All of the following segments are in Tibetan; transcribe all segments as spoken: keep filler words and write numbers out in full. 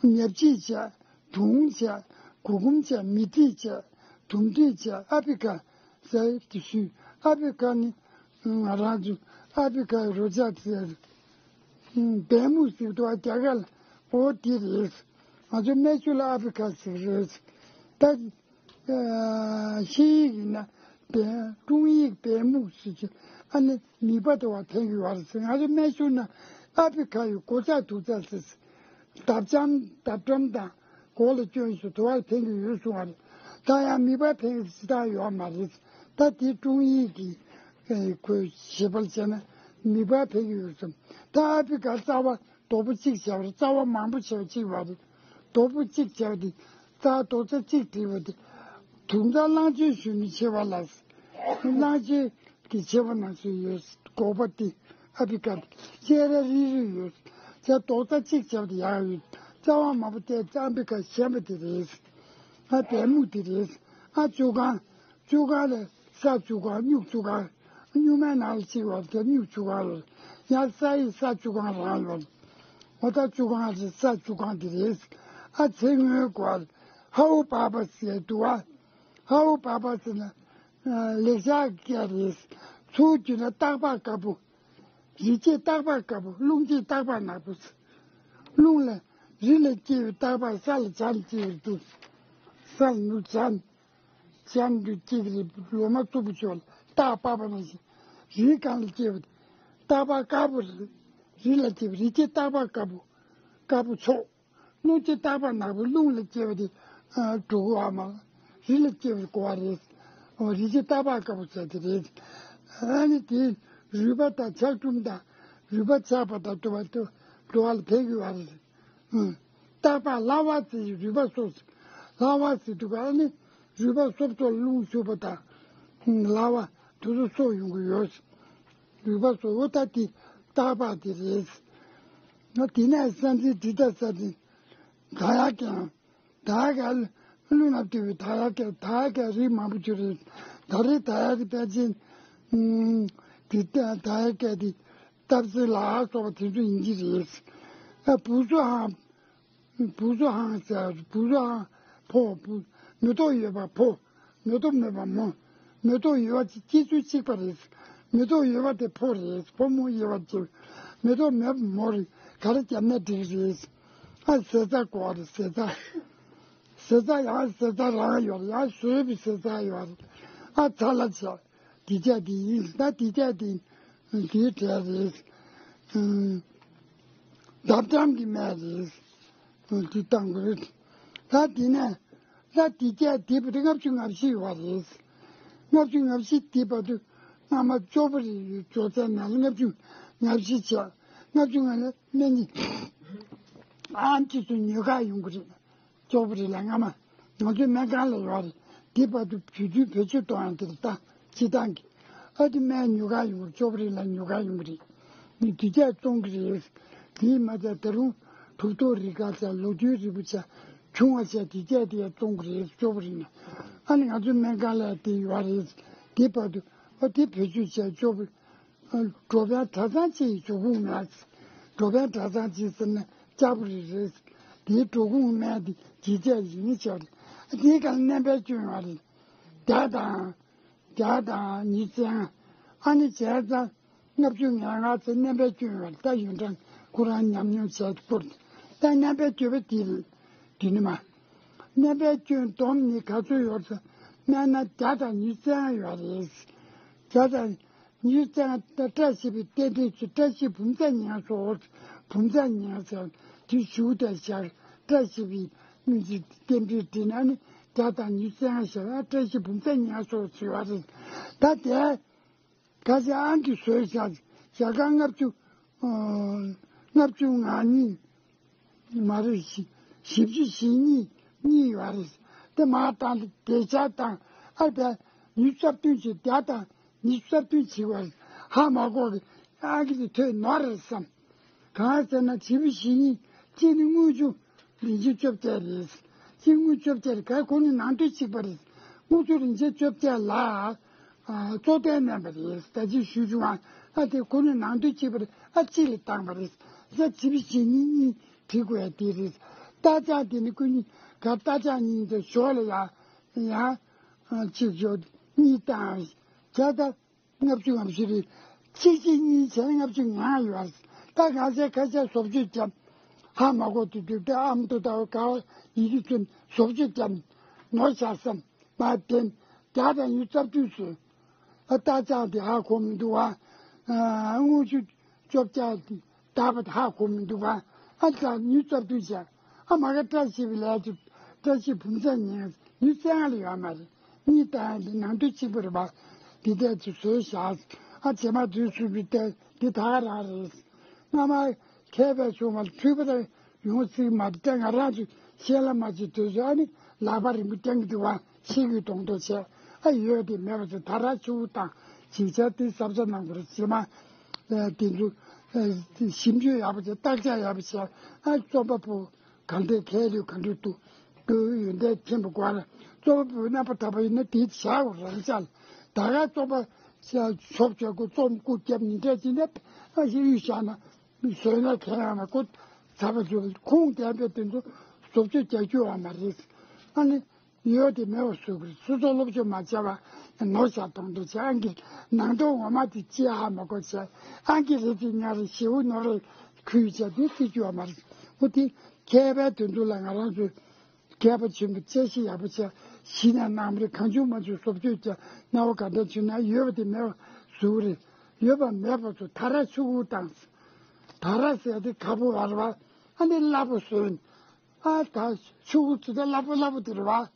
ཉ་བྱིས་བྱས། དུང་བྱས། གུར་གུམ་བྱས། མི་ཏྲིག་བྱས། དུམ་ཏྲིག་བྱས། ཨ་ཕི་ཀ་ཟེར་དེ་ཞུས། ཨ་ཕི་ཀ་ནི་ང་རང་ཚོ་ཨ་ཕི་ཀའི་རོ་ཇ་ཟེར། བལ་སྨུག་ཟེར་འདུག་བ། རྒྱ་གར་ལ། འོ་དེ་རེད། ང་ཚོ་སྨན་ཤུགས་ལ་ཨ་ཕི་ཀ་ཟེར་རེད། ད་ཨ་ཤེས་ཡིག་ཡིན་ན་བལ། ཀྲུང་ཡིག་བལ་སྨུག་ཟེར་གྱི། ཨ་ནི་མིད་པ་དུ་བ་ཕན་གྱི་ཡོད་རེད་ཟེར། ང་ཚོ་སྨན་ཤུགས་ན་ཨ་ཕི་ཀ་ཡི་གོ་ཆ་དུག་ཆ་ཟེར། འདབ་ལྕམ་འདབ་སྦྲམ་དང་མགོ་ལ་སྐྱོན་སོང་། དུ་བ་ཕན་གྱི་ཡོད་གསུང་བ་རེད། ད་ཡང་མིད་པ་ཕན་གྱི་ཅི་ད་ཡོད་མ་རེད། ད་དེ་ཀྲུང་ཡིག་གི་ཁོས་ཞིབ་པར་བྱས་ན་མིད་པ་ཕན་གྱི་ཡོད་བསམ། ད་ཨ་ཕི་ཀ་རྩ་བ་རྡོག་པོ་གཅིག་བྱས་པ་རེད། རྩ་བ་མང་པོ་བྱས་པ་གཅིག་བ་རེད། རྡོག་པོ་གཅིག་བྱས་པ་དེ། རྩ་རྡོག་རྩ་གཅིག་བྲིས་པ་དེ། དུང་རྩ་གླང་ཆེན་ཞུ་མི་ཆེ་བ་ལ། གླང་ཆེན་གྱི་ཆེ་བ་ནང་བཞིན་ཡོད། འགོག་པ་དེ་ཨ་ཕི་ཀ་དེ་ཤེས་ར་རིལ་རིལ་ཡོད། རྩ་རྡོག་རྩ་གཅིག་བྱས་པ་དེ་ཡག་ཡོད། རྩ་བ་མང་པོ་བལྟས་ཨ་ཕི་ཀ་གཞན་པ་དེ་རེད། ཨ་བལ་སྨུག་དེ་རེད། ཨ་བཅུ་གང་། བཅུ་གང་ལ་ས་བཅུ་གང་། སྨྱུག་བཅུ་གང་། སྨྱུག་མའི་ནང་ལ་གཅིག་བར་དེ་སྨྱུག་བཅུ་གང་ལ། ཡང་ས་ཡི་ས་བཅུ་གང་རང་ལ། འོ་ད་བཅུ་གང་རེད། ས་བཅུ་གང་དེ་རེད། ཨ་ཚེ་སྔོན་གོ་བ་ཧའོ་པ་པ་ཟེར་འདུག་བ། ཧའོ་པ་པ་ཟེར་ན་ལེགས་སྦྱར་སྐད་རེད། ཚུར་བསྒྱུར་ན་སྟག་ལྤགས་དཀར་པོ། རི་སྐྱེས་སྟག་ལྤགས་དཀར་པོ། རླུང་སྐྱེས་སྟག་ལྤགས་ནག་པོ། རླུང་ལ་རི་ལ་སྐྱེས་པའི་སྟག་ལྤགས། ས་ལ་བྱ་ལ་སྐྱེས་པའི་དུ། ས་ལ་ནུ་བྱ། བྱ་འདི་སྐྱེས་རི་ལོ་མ་རྩུབ་པོ་ཆོག་ལ་སྟག་ལྤགས་པ་ནང་བཞིན། རི་སྒང་ལ་སྐྱེས་པ་སྟག་ལྤགས་དཀར་པོ་རེད། རི་ལ་སྐྱེས་པ་རི་སྐྱེས་སྟག་ལྤགས་དཀར་པོ། དཀར་པོ་ཆོག་རླུང་སྐྱེས་སྟག་ལྤགས་ནག་པོ། རླུང་ལ་སྐྱེས་པ་དེ་འགྲོ་གི་བ་མ། རི་ལ་སྐྱེས་པ་དེ་གོ་བ་རེད། འོ་རི་སྐྱེས་སྟག་ལྤགས་དཀར་པོ་ཟེར་དེ་རེད། ཨ་ནི་དེ་རུས་པ་དང་ཆག་གྲུམ་དང་རུས་པ་ཆག་པ་དང་དུ་བ་དུ་དུ་བ་ལ་ཕན་གྱི་བ་རེད། ཨུ། སྟག་ལྤགས་ལྷ་བ་ཟེར་རུས་པ་གསོ། ལྷ་བ་ཟེར་དུས་ག་ནི་རུས་པ་གསོ་ཚོགས་རླུང་ཤུགས་པ་དང་། ལྷ་བ་དུ་སོ་སོ་ཡོང་གི་ཡོད། རུས་པ་གསོ་འོ་ད་དེ་སྟག་ལྤགས་དེ་རེད། ང་དེ་ནས་ས་འཛིན་དྲི་ད་ས་འཛིན། ད་ཡག་ཀྱང་། ད་ཡག་ག་ཀླུ་ནག་བཏུལ་བའི་ད་ཡག་ག་ད་ཡག་ག་རིགས་མང་པོ་ཅིག་རེད། ད་རེས་ད་ཡག་གི་དཔལ་ཆེན། ཨུམ། དེ་ད་ད་ཡག་ག་དེ་སྟབས་གསེར་ལ་སོགས་པ་དེ་ཚོ་ཡིན་གྱི་རེད། ཨ་བུ་སོ་ཧང་། བུ་སོ་ཧང་ཟེར་བུ་སོ་ཧང་ཕོ་བུ། མེ་ཏོག་ཡོད་པ་ཕོ། མེ་ཏོག་མེད་པ་མོ། མེ་ཏོག་ཡོད་པ་སྐྱེ་ཚུལ་གཅིག་པ་རེད། མེ་ཏོག་ཡོད་པ་དེ་ཕོ་རེད། ཕོ་མོ་ཡོད་པ་གཅིག་མེ་ཏོག་མེད་པ་མོ་རེད། ག་རེ་བརྒྱབ་ན་འགྲིག་རེད། ཨ་ཟེ་ཚ་གོ་བ་རེད་ཟེ་ཚ། ཟེ་ཚ་ཡང་ཟེ་ཚ་རང་ཡོད་རེད། ཡང་བཟོས་པའི་ཟེ་ཚ་ཡོད་རེད། ཨ་ཚ་ལ་ཆ། དེ་ཆ་དེ་ཡིན་ད་དེ་ཆ་དེ་དེའི་གྲས་རེད། ཨུམ། འདབ་ལྕམ་གྱི་སྨན་རེད། དེ་བཏང་དགོས་རེད། ད་དེ་ནས་ད་དེ་ཆ་དེ་བར་དུ་ལྔ་བཅུ་ང་བཞི་ཡོད་རེད། ལྔ་བཅུ་ང་བཞི་དེ་བར་དུ་སྔ་མ་ཅོག་པོ་རེ་ཡོད་ཅོག་ཙེ་ནང་ལ་ལྔ་བཅུ་ང་བཞི་བྱས། ལྔ་བཅུ་ང་ལ་སྨན་གྱི་ཨམ་ཆི་ཚོ་ཉོས་ག་ཡོང་གི་རེད། ཅོག་པོ་རེ་ལ་སྔ་མ་ང་ཚོའི་སྨན་ཁང་ལ་ཡོད་རེད། དེ་བར་དུ་བོད་དུ་བེད་སྤྱོད་གཏོང་ཡང་དེ་རེད་ད་སྤྱི་བཏང་གི། ཨ་དེ་སྨན་ཉོ་ག་ཡོང་གི་རེད། ཅོག་པོ་རེ་ལ་ཉོ་ག་ཡོང་གི་རེད། མི་དེ་ཆ་བཙོང་གི་རེད། དེས་མ་ཚད་ད་རུང་གྲུབ་ཐོབ་རིགས་ཁ་ཚ་ལོ་རྒྱུས་རིལ་བུ་ཆ་ཆུང་བ་ཆ་དེ་ཆ་དེ་ཡང་བཙོང་གི་རེད། ཅོག་པོ་རེ་ན་ཨ་ནི་ང་ཚོའི་སྨན་ཁང་ལ་དེ་ཡོད་རེད། དེ་བར་དུ་ཨ་དེ་བེད་སྤྱོད་བྱས་ཅོག་པོ། འགྲོ་ཕན་གྲྭ་ཚང་ཅིག་འགྲོ་ཁུངས་མེད། འགྲོ་ཕན་གྲྭ་ཚང་ཅིག་ཟེར་ན་ལྕགས་པོ་རེ་རེད། དེའི་འགྲོ་ཁུངས་མེད་དེ་ཇི་བྱས་ཡིན་ནི་ཆགས་རེད། དེའི་སྒང་ལ་སྨན་པའི་སྐྱོན་ཡོད་རེད། བརྒྱ་དང་། བརྒྱ་དང་ཉི་ཤུ་རྩ་ལྔ། ཨ་ནི་བྱས་ཙང་ལྔ་བཅུ་ང་ལྔ་ཚེ་སྨན་པའི་སྐྱོན་ཡོད་རེད། ད་ཡོན་ཀྲང་ཁོ་རང་ཉམས་མྱོང་བྱས་ཏེ་བསྐུར་ཏེ་ད་སྨན་པའི་སྐྱོན་པ་དེ་རེད། དེ་ནི་མ། སྨན་པའི་སྐྱོན་སྡོམ་ནི་ག་ཚོད་ཡོད་ཟེར་སྨན་སྣ་བརྒྱ་དང་ཉི་ཤུ་རྩ་ལྔ་ཡོད་རེད། བརྒྱ་དང་། ཉིས་བརྩེགས་ལྔ་བཀྲ་ཤིས་པའི་རྟེན་འབྲེལ་གྱི་བཀྲ་ཤིས་བུམ་བརྩེགས་ཉེར་ལྔ་སོགས། བུམ་བརྩེགས་ཉེར་ལྔ་ཟེར་དུས་ཞུགས་དང་ཞར་བཀྲ་ཤིས་པའི་སྨོན་ཚིག་རྟེན་འབྲེལ་བྲིས་ན་ནི་བརྒྱ་དང་ཉིས་བརྩེགས་ལྔ་ཞེས་པ་བཀྲ་ཤིས་བུམ་བརྩེགས་ཉེར་ལྔ་སོགས་ཟེར་བ་རེད། ད་དེ་ག་ཚད་ཨང་ཀི་བཟོས་བཞག་ཞག་ཁ་ལྔ་བཅུ་ལྔ་བཅུ་ང་གཉིས། མ་རེད། བཞི་བཞི་བཅུ་ཞེ་གཉིས་གཉིས་ཡོད་རེད། དེ་མར་བཏང་སྟེ་དེ་ཆ་དང་ཨ་བས་ཉི་ཤུ་རྩ་བདུན་བྱས་བརྒྱ་དང་ཉི་ཤུ་རྩ་བདུན་བྱས་པ་རེད། ཧ་མ་གོ་གི་ཨ་གི་དེ་ཐོས་ནོར་རེད་བསམ། གང་ཟེར་ན་བཞི་བཅུ་ཞེ་གཉིས་གཅིག་ནི་དངུལ་ཆུ་རིན་ཆེན་བཅོ་བརྒྱད་རེད། གཅིག་དངུལ་བཅོ་བརྒྱད་རེད། ག་གོ་ནི་ནང་དོན་གཅིག་པ་རེད། དངུལ་ཆུ་རིན་ཆེན་བཅོ་བརྒྱད་ལ། གཙོ་བསྟན་མེད་པ་རེད། ད་ཅི་ཞུ་རྒྱུ་ཨ་ཨ་དེ་ཁོ་ནི་ནང་དོན་གཅིག་པ་རེད། ཨ་གཅིག་ལ་བཏང་བ་རེད། ས་བྱི་བ་བྱི་ཉིན་གཉིས་བྲིས་དགོས་ཡ་དེ་རེད། རྟ་ལྕག་དེ་ནི་ཀུན་གཉིས་ག་རྟ་ལྕག་གཉིས་དེ་ཞོར་ལ་ཡང་ཡང་གཅིག་ཞོར་གཉིས་བཏང་བྱས་ད། ལྔ་བཅུ་ང་བཞི་རེད། གཅིག་གཅིག་གཉིས་བྱས་ན་ལྔ་བཅུ་ང་ལྔ་ཡོད་རེད། ད་ང་ཚོའི་ཁ་ཤས་བཟོ་བཅོས་བརྒྱབ། ཧ་མ་གོ་དུས་དུས་ད་ཨ་མདོ་ལྟ་བུ་ག་བ་ཡིན་གྱི་ཚུན་བཟོ་བཅོས་བརྒྱབ། ནོར་བཞག་བསམ་མ་བསྟན། བརྒྱ་དང་ཉི་ཤུ་རྩ་བདུན་བཟོས། ཨ་རྟ་ལྕག་དེ་ཧ་གོ་མི་འདུག་བ། ཨ་དངུལ་ཆུ་བཅོ་བརྒྱད་དེ་ད་བར་ཧ་གོ་མི་འདུག་བ། ཨ་ལྕག་ཉི་ཤུ་རྩ་བདུན་བྱས། ཨ་མ་ག་བཀྲ་ཤིས་པའི་ལས་ཀྱི་བཀྲ་ཤིས་བུམ་ཚ་ཉིན་ཉི་ཤུ་རྩ་ལྔ་ལ་ཡོད་མ་རེད། གཉིས་བཏང་ཡ་འདི་ནང་དོན་གཅིག་པ་རེད་པ། འདི་ལྟས་ཚུལ་བཟོས་བཞག་ཨ་བྱེ་མ་དུས་སུ་བི་ལྟས་འདི་ད་ག་རང་རེད། སྔ་མ་མཁས་པའི་བྱུང་བ་ལ་འཁྲུལ་པ་དང་ཡོང་སྲིད་མ་རེད། ད་ང་རང་ཚོས་ཤེས་ལ་མ་བྱེད་དུས་སུ་ཨ་ནི་ལག་པ་རིང་པོ་བརྐྱང་གི་འདུག་བ། ཤེས་ཀྱི་གདོང་གདོང་བྱས། ཨ་ཡོད་དེ་མེད་པ་ཚོ་ད་ར་ཆུ་བོ་དང་ཅིག་ཆ་དེ་ཟབ་ཆ་གནང་དགོས་རེད། བྱེ་མ་དེ་ཚོ་ཞིབ་འཇུག་ཡག་པོ་བྱས། བརྟག་དཔྱད་ཡག་པོ་བྱས། ཨ་རྩོམ་པ་པོ། ག་འདྲའི་མཁས་ལུས་ག་འདྲ་འདུག་ཡོན་ཏན་མཁྱེན་པ་དགོས་ལ། རྩོམ་པ་པོའི་རྣམ་པ་དག་པ་ཡིན་ན་དེའི་བྱ་བ་རང་ཅག་ལ་ད་ག་རྩོམ་པ་ཆོབ་ཆོབ་ཀྱི་རྩོམ་སྐུ་རྒྱབ་ནི་འདྲ་ཅི་འདྲ་ཨ་ཞིག་གཡུག་བཞག་ན་བཟོས་ན་གལ་ཡང་ན་ཀོ་ཚ་བ་བཟོས་ཁུངས་ལྡན་པའི་དེ་ཚོ་བཟོ་བཅོས་རྒྱག་རྒྱུ་ཡང་མ་རེད། ཨ་ནི་ཡོད་དེ་མེད་པ་བཟོ་དགོས། སོ་སོ་སློབ་སྦྱོང་མ་བྱས་པ་ནོར་བཞག་གཏོང་འདུག་བྱས། ཨང་ཀི་ནང་དོན་ངོ་མ་དེ་ཅི་ཧ་མ་གོ་བྱས། ཨང་ཀི་རེ་ཅིག་ཉར་ཞེའུ་ནོར་རེ་ཁུལ་བྱས་དེ་སྲིད་རྒྱུ་ཡང་མ་རེད། འོ་དེ། མཁས་པའི་དོན་དུ་ལ་ང་རང་ཚོས་མཁས་པ་ཆེན་པོ་དཔྱད་ཞིབ་ཡག་པོ་བྱས། གཞི་ནས་གནང་མི་རེད། གང་བྱུང་མ་བྱུང་བཟོ་བཅོས་བྱས། སྣང་བ་ག་འདྲ་བྱུང་ན་ཡོད་པ་དེ་མེད་པ་བཟོ་གི་རེད། ཡོད་པ་མེད་པ་ཚོ་ད་ར་ཆུ་བོ་བཏང་། ད་ར་ཟེར་དེ་ཁ་པོ་བར་བ་ཨ་ནི་སླ་པོ་བཟོས། ཨ་ད་ཆུ་བོ་ཚོ་ད་སླ་པོ་སླ་པོ་དེ་རེད་བ།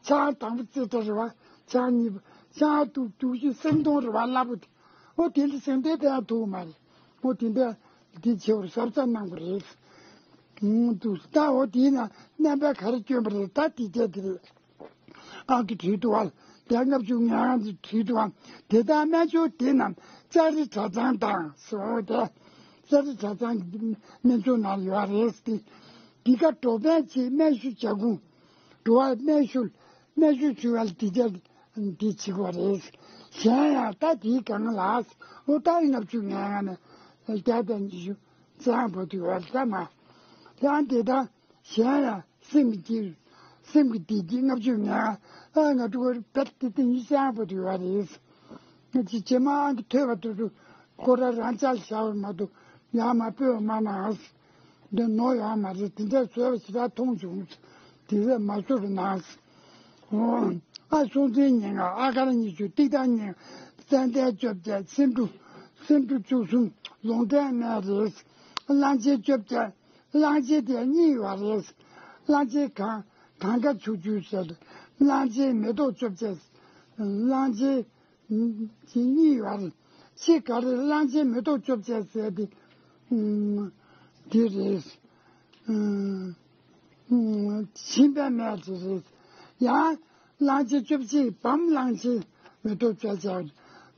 ཆང་དང་པོ་རྩེ་གྲ་རེད་བ། ཆང་གཉིས་པ་ཆང་དུག་དུག་ཤི་སེང་གདོང་རེད་བ། སླ་པོ་དེ། འོ་དེ་འདྲ་སེང་གདོང་དེ་ཡང་ཐུག་མ་རེད། འོ་དེ་འདྲ་འདི་ཆེ་བར་ཟབ་ཙམ་གནང་བ་རེད། ཨུམ་འདུག་ད་འོ་དེའི་ནང་རྣམ་པ་ག་རེ་སྐྱོན་པ་རེད། ད་དེ་རྒྱ་དེ་རེད། ཨང་ཀི་བྲིས་འདུག་བ། དེ་ལྔ་བཅུ་ང་ལྔ་ཅིག་བྲིས་འདུག་བ། དེ་དག་སྨན་སྦྱོར་དེ་རྣམས་ལྕགས་རི་གྲྭ་ཚང་དང་སོ་དེ། ལྕགས་རི་གྲྭ་ཚང་གི་སྨན་སྦྱོར་ནང་ཡོད་རེད་དེ། འདི་ག་འགྲོ་ཕན་ཆེད་སྨན་ཞུ་བྱ་ཁུངས། འགྲོ་བ་སྨན་ཞུ། སྨན་ཞུ་ཞུ་བ་ལ་དེ་རྒྱ་འདི་བྱེད་དགོས་རེད། གཞན་ཡང་ད་དེའི་སྒང་ལ་ལོ་ལྟར་ལྔ་བཅུ་ང་ལྔ་ནས་བརྒྱ་དང་ཉི་ཤུ་རྩ་བར་དུ་ཡོད་རེད་ད་མ། ཡང་དེ་དང་གཞན་ཡང་སེམས་ཀྱི་སེམས་ཀྱི་བདེ་སྐྱིད་ལྔ་བཅུ་ང་ལྔ་ང་འགྲོ་བར་བད་དེ་དེ་ཉི་ཤུ་རྩ་བར་དུ་ཡོད་རེད། ང་ཅི་བྱེ་མ་ཨང་ཀི་ཐོས་པ་དུ་དུ་ཁོ་ར་རང་ཅག་བཞག་པ་མ་གཏོགས་ཡང་མ་སྤོས་པ་མ་གནང་། འདི་ནོར་ཡོང་མ་རེད། དེ་འདྲ་བཟོས་པ་ཞེ་དྲག་མཐོང་བྱུང་། དེ་བས་མ་བཟོ་རུ་གནང་། ཨ་སྲོང་བཙན་སྙན་ངག་ཨ་དཀར་ཉི་ཤུ་ཏིག་ཏ་སྙན་ཙན་དན་བཅོ་བརྒྱད་སེ་འབྲུ་སེ་འབྲུ་བཅུ་གསུམ་ལོང་འདྲེན་སྨན་རེད། གླང་ཆེན་བཅོ་བརྒྱད་གླང་ཆེན་དེ་གཉིས་ཡོད་རེད། གླང་ཆེན་གང་གང་ག་ཆུ་ཆུ་ཟེར། གླང་ཆེན་མེ་ཏོག་བཅོ་བརྒྱད་གླང་ཆེན། ཅི་གཉིས་ཡོད་རེད། ཅི་ག་རེ་གླང་ཆེན་མེ་ཏོག་བཅོ་བརྒྱད་ཟེར་དེ། ཨུམ། དེ་རེད། ཨུམ། ཨུམ། མཆིན་པའི་སྨན་དེ་རེད། ཡང་གླང་ཆེན་བཅོ་བརྒྱད་བམ་གླང་ཆེན་མེ་ཏོག་བཅོ་བརྒྱད།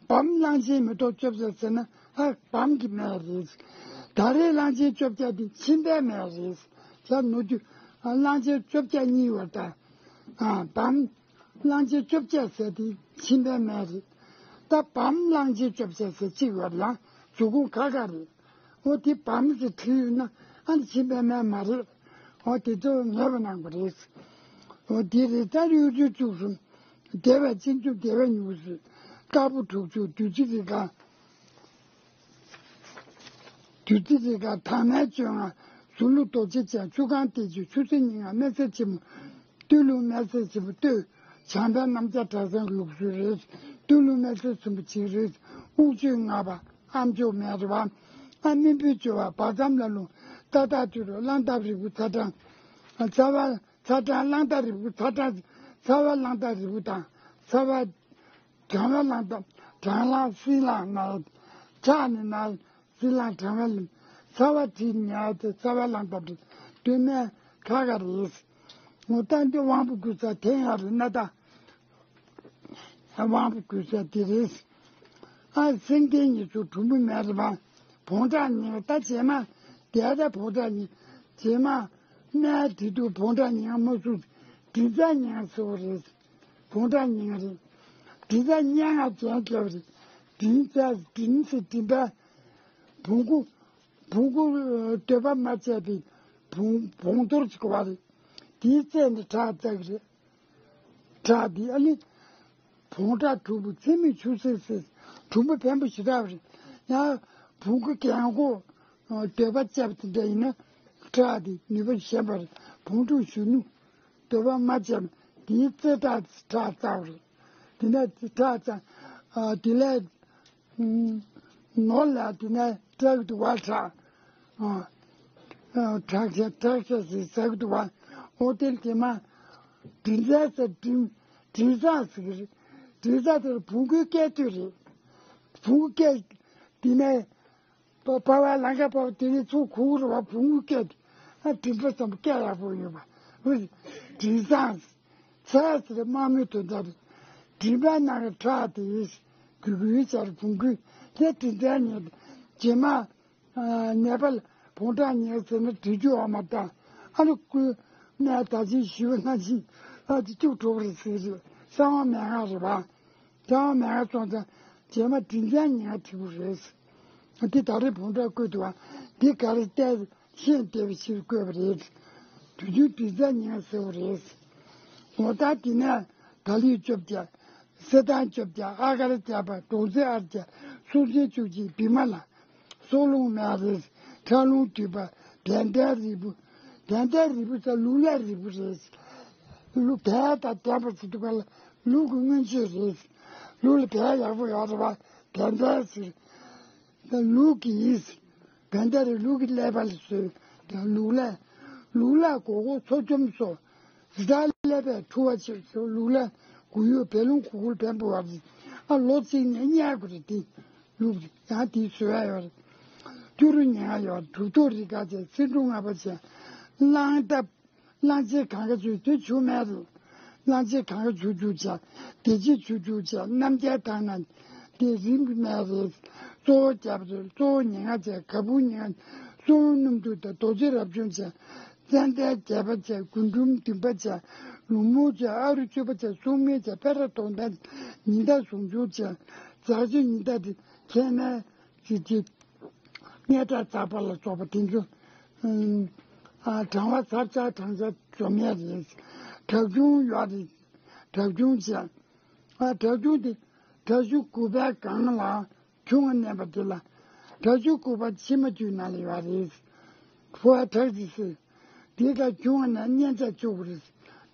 བམ་གླང་ཆེན་མེ་ཏོག་བཅོ་བརྒྱད་ཟེར་ན་ཨ་བམ་གྱི་སྨན་རེད། ད་རེས་གླང་ཆེན་བཅོ་བརྒྱད་དེ་མཆིན་པའི་སྨན་རེད། ཇ་ནུ་དུ་གླང་ཆེན་བཅོ་བརྒྱད་གཉིས་ཡོད་ད། ཨ་བམ། གླང་ཆེན་བཅོ་བརྒྱད་ཟེར་དེ་མཆིན་པའི་སྨན་རེད། ད་བམ་གླང་ཆེན་བཅོ་བརྒྱད་ཟེར་གཅིག་ཡོད་ལ་མཛུབ་གུ་ཁ་ཁ་རེད། འོ་དེ་བམ་ཟེར་བྲིས་ཡོད་ན་ཨ་ནི་མཆིན་པའི་སྨན་མ་རེད། འོ་དེ་ཚོ་ངེས་པ་གནང་པ་རེད། འོ་དེ་རེད། ད་གཡུ་བྱུ་བཅུ་གསུམ། བདེ་བའི་སྤྱི་མཇུག་བདེ་བའི་མྱུ་གུ་ཟེར། དཀར་པོ་དྲུག་ཅུ་བདུད་རྩི་རིགས་འགའ། བདུད་རྩི་རིགས་འགའ་དྭངས་མའི་བཅོ་ལྔ། ཟུར་ལུགས་རྡོ་རྗེ་ཅན། ཆུ་སྒང་བརྟན་བཅོས་ཆུ་སྲིན་སྙིང་ང་སྨན་རྩེ་ཆེན་མོ། སྟོད་ལུང་སྨན་རྩེ་ཆེན་མོ་སྟོད། བྱམས་པའི་རྣམ་རྒྱལ་གྲྭ་ཚང་ལུགས་སྲོལ་རེད། སྟོད་ལུང་སྨན་རྩེ་ཆེན་མོ་གཅིག་རེད། དབུགས་བཅོས་ལྔ་པ་ཨ་མཆོག་སྨན་རེད་བ། ཨ་སྨིན་སྤུས་བཅོ་བ་བར་མཚམས་ལ་ལུང་། ཏག་ཏག་དུས་རུ་གླང་ཐབས་རིལ་བུ་ཚ་གྲང་། ཚ་བ་ཚ་གྲང་གླང་ཐབས་རིལ་བུ་ཚ་གྲང་། ཚ་བ་གླང་ཐབས་རིལ་བུ་དང་ཚ་བ། གྲང་བ་གླང་ཐབས་གྲང་གླང་བསིལ་གླང་ན། ཆགས་ནས་ན། བསིལ་གླང་གྲང་བ་ལ། ཚ་བ་དྲི་ཉལ་ཏེ་ཚ་བ་གླང་ཐབས་རེད། སྟོད་སྨད་ཁ་ཁ་རེད། ངོ་ལྟ་འདི་དབང་པོ་ཀུན་ས་དེ་ཡང་རེད་ན་ད། དབང་པོ་ཀུན་ས་དེ་རེད། ཨ་སེང་ལྡེང་ཉི་ཤུ་གྲུམ་བུ་མེད་རེད་པ། བོང་ཁྲ་ཉིན་ད་རྗེས་མ་དེ་ད་བོང་ཁྲ་ཉིན་རྗེས་མ་སྨན་དེ་དུ་བོང་ཁྲ་ཉིན་མ་སུ་དྲིན་ཚ་ཉིན་སུ་རེད། བོང་ཁྲ་ཉིན་རེད། དྲིན་ཚ་སྙན་ངག་ཅན་སྐྱབས་རེད། དྲིན་ཚ་དྲིན་ཚེ་དྲིན་པ། བོང་ཀུ། བོང་ཀུ་འདོད་པ་མ་བྱས་པའི། བོང་བོང་རྡོག་ཅིག་གོ་བ་རེད། དེའི་རྩེ་ནས་ཁྲག་འཛག་གི་རེད། ཁྲག་འདི་ཨ་ནི། བོང་ཁྲག་གྲུབ་པོ་ཚེ་མེད་ཆུ་སེར་སེར། གྲུབ་པོ་བེམ་པོ་ཞེ་དྲག་རེད། ཡང་བོང་གུ་རྒན་གོག་འདོད་པ་བཅབ་དེ་འདྲ་ཡིན་ན། ཁྲག་འདི་ནུས་པ་ཞན་པ་རེད། བོང་ཕྲུག་གཞོན་ནུ་འདོད་པ་མ་བཅབ་ན་དེའི་རྩེ་ཁྲག་ཁྲག་འཛག་རེད། དེ་ནས་ཁྲག་འཛག་དེ་ལས། ནོར་ལ་དེ་ནས་དྲག་ཏུ་བ་དྲག་དྲག་ཆ་དྲག་ཆ་ཟེར་ཟག་ཏུ་བ། ཨོ་དེ་དེ་མ། དྲི་ཟ་ཟེར་དྲི་དྲི་ཟ་ཟེར་གི་རེད། དྲི་ཟ་དེར་བོང་གུའི་སྐད་དོད་རེད། བོང་གུ་སྐད་དེ་ནས་པ་པ་བ་ལང་ཀ་པ་བ་དེ་ནས་ཚུར་ཁུག་རུ་བ་བོང་གུའི་སྐད་དེ་ཨ་དྲི་པ་ཙམ་སྐད་ཡག་པོ་ཡོད་པ། ཨོ་དྲི་ཟ་ཟེར་ཚ་ཟེར་དམག་མི་དོན་དག་རེད། མགྲིན་པའི་ནང་གི་ཁྲག་དེ་གུ་གུའི་ཆར་བོང་གུའི་དེ་དྲི་ཟའི་ཉེས་རྗེས་མ། ནད་པ་ལ་བོང་ཁྲག་ཉེས་ཟེར་ན་དྲི་ཆུ་འོ་མ་དང་ཨ་ལོ་ཀུ་ནས་ད་ཅི་ཞུ་ན་ཅི་ཨ་ཅི་ཅུག་གྲོགས་རེད་ཟེར་རེད། གསང་བ་མན་ངག་རེད་བ། གསང་བ་མན་ངག་སོང་ཙང་རྗེས་མ་དྲི་ཟའི་ཉེས་ཁྲི་བོ་རེད། འདི་ད་རེས་བོང་ཁྲག་བཀོད་འདུག་བ། འདི་ག་རེ་བལྟས། ཤེས་བདེ་བའི་ཕྱིར་བཀོད་པ་རེད། དུས་རྒྱུན་དྲི་ཟ་ཉེན་ཟེར་བ་རེད། ངོ་ད་དེ་ནས་ད་ལུས་བཅོ་བརྒྱད། སེ་ཐང་བཅོ་བརྒྱད། ཨ་གར་བརྒྱ་པ། འབྲོང་རྩེ་ཨར་བརྒྱ། སྲོག་འཛིན་བཅུ་གཅིག་བི་མ་ལ། སྲོག་རླུང་མེ་རེད། ཁྲག་རླུང་དུད་པ། བན་དྷེ་རིལ་བུ། བན་དྷེ་རིལ་བུ་ཟེར་ལུག་ལས་རིལ་བུ་རེད། ལུག་བལ་དང་ལྡན་པ་ཟེར་དུས་ག་ལ་ལུག་གི་མངོན་སྤྱོད་རེད། ལུག་ལ་བལ་ཡག་པོ་ཡོད་རེད་བ། བན་དྷེ་ཟེར། ད་ལུག་གིས། བན་དྷེ་རིལ་ལུག་གི་ཀླད་པ་ལ་བཟོས། ད་ལུག་ལས། ལུག་ལ་སྒོར་སྒོར་མཚོ་བཅོམ་སོགས། རི་དྭགས་ཀླད་པས་འཁྲུ་བ་ཆེ་སོགས་ལུག་ལས་སྒོར་ཡུག་བལ་ལུང་གུ་གུལ་བེམ་པོ་བ་རེད། ཨ་ལོ་གཅིག་ནས་གཉའ་དགུ་རེད་དེ། ལུག་རེད་ཡང་དེའི་བཟོས་ཡ་ཡོད་རེད། སྐྱུ་རུ་ཉེ་ང་ཡོད་རེད། གྲུབ་ཐོབ་རི་དཀར་ཆེ་སེ་འབྲུ་ལྔ་པ་ཆེ། གླང་ཐབས། གླང་ཆེན་གངས་ཀ་ཆུ་དེ་ཆུ་སྨན་རེད། གླང་ཆེན་གངས་ཀ་ཆུ་ཆུ་བྱ། བདེ་སྐྱིད་ཆུ་ཆུ་བྱ། རྣམ་རྒྱལ་ཐང་ན་དེ་རིམ་གྱིས་སྨན་རེད། གཙོ་བོ་རྒྱབ་རེད། གཙོ་བོ་ཉེ་ང་བྱ། ག་བུ་ཉེ་ང་། སྲུང་སྣུམ་དུ་དང་རྡོ་རྗེ་རབ་བྱུང་བྱ། ཙན་དན་བརྒྱད་པ་བྱ། རྒུན་འབྲུམ་བདུན་པ་བྱ། ལུག་མོ་བྱ། ཨ་རུ་བཅུ་པ་བྱ། སྲུང་མའི་བྱ། པད་ར་དོང་ཐང་ཉི་ཟླ་ཟུང་འཇུག་བྱ། འཛག་ཅིང་ཉི་ཟླ་དེ་ཁྱེད་ནས། ཅི་ཅི། སྙན་གྲགས་ཚགས་པ་ལ་སོགས་པ་དེ་ཚོ། ཨ་གྲང་བ་ཚབས་ཆག་གྲང་ཆག་འཇོམས་ཡས་རེད། དྲག་ཆུང་ཡོད་རེད། དྲག་ཆུང་བྱས། ཨ་དྲག་ཆུང་དེ་དྲག་ཆུང་དགུ་པའི་སྒང་ལ་ཁྱུང་བ་མནན་པ་དེ་ལ། དྲག་ཆུང་དགུ་པ་མཆིལ་མ་བཅུའི་ནང་ལ་ཡོད་རེད། ཕོ་བ་དྲག་ཅིག་སེ། དེ་ག་ཁྱུང་བ་ན་གཉན་ཚད་བཅུ་དགུ་རེད།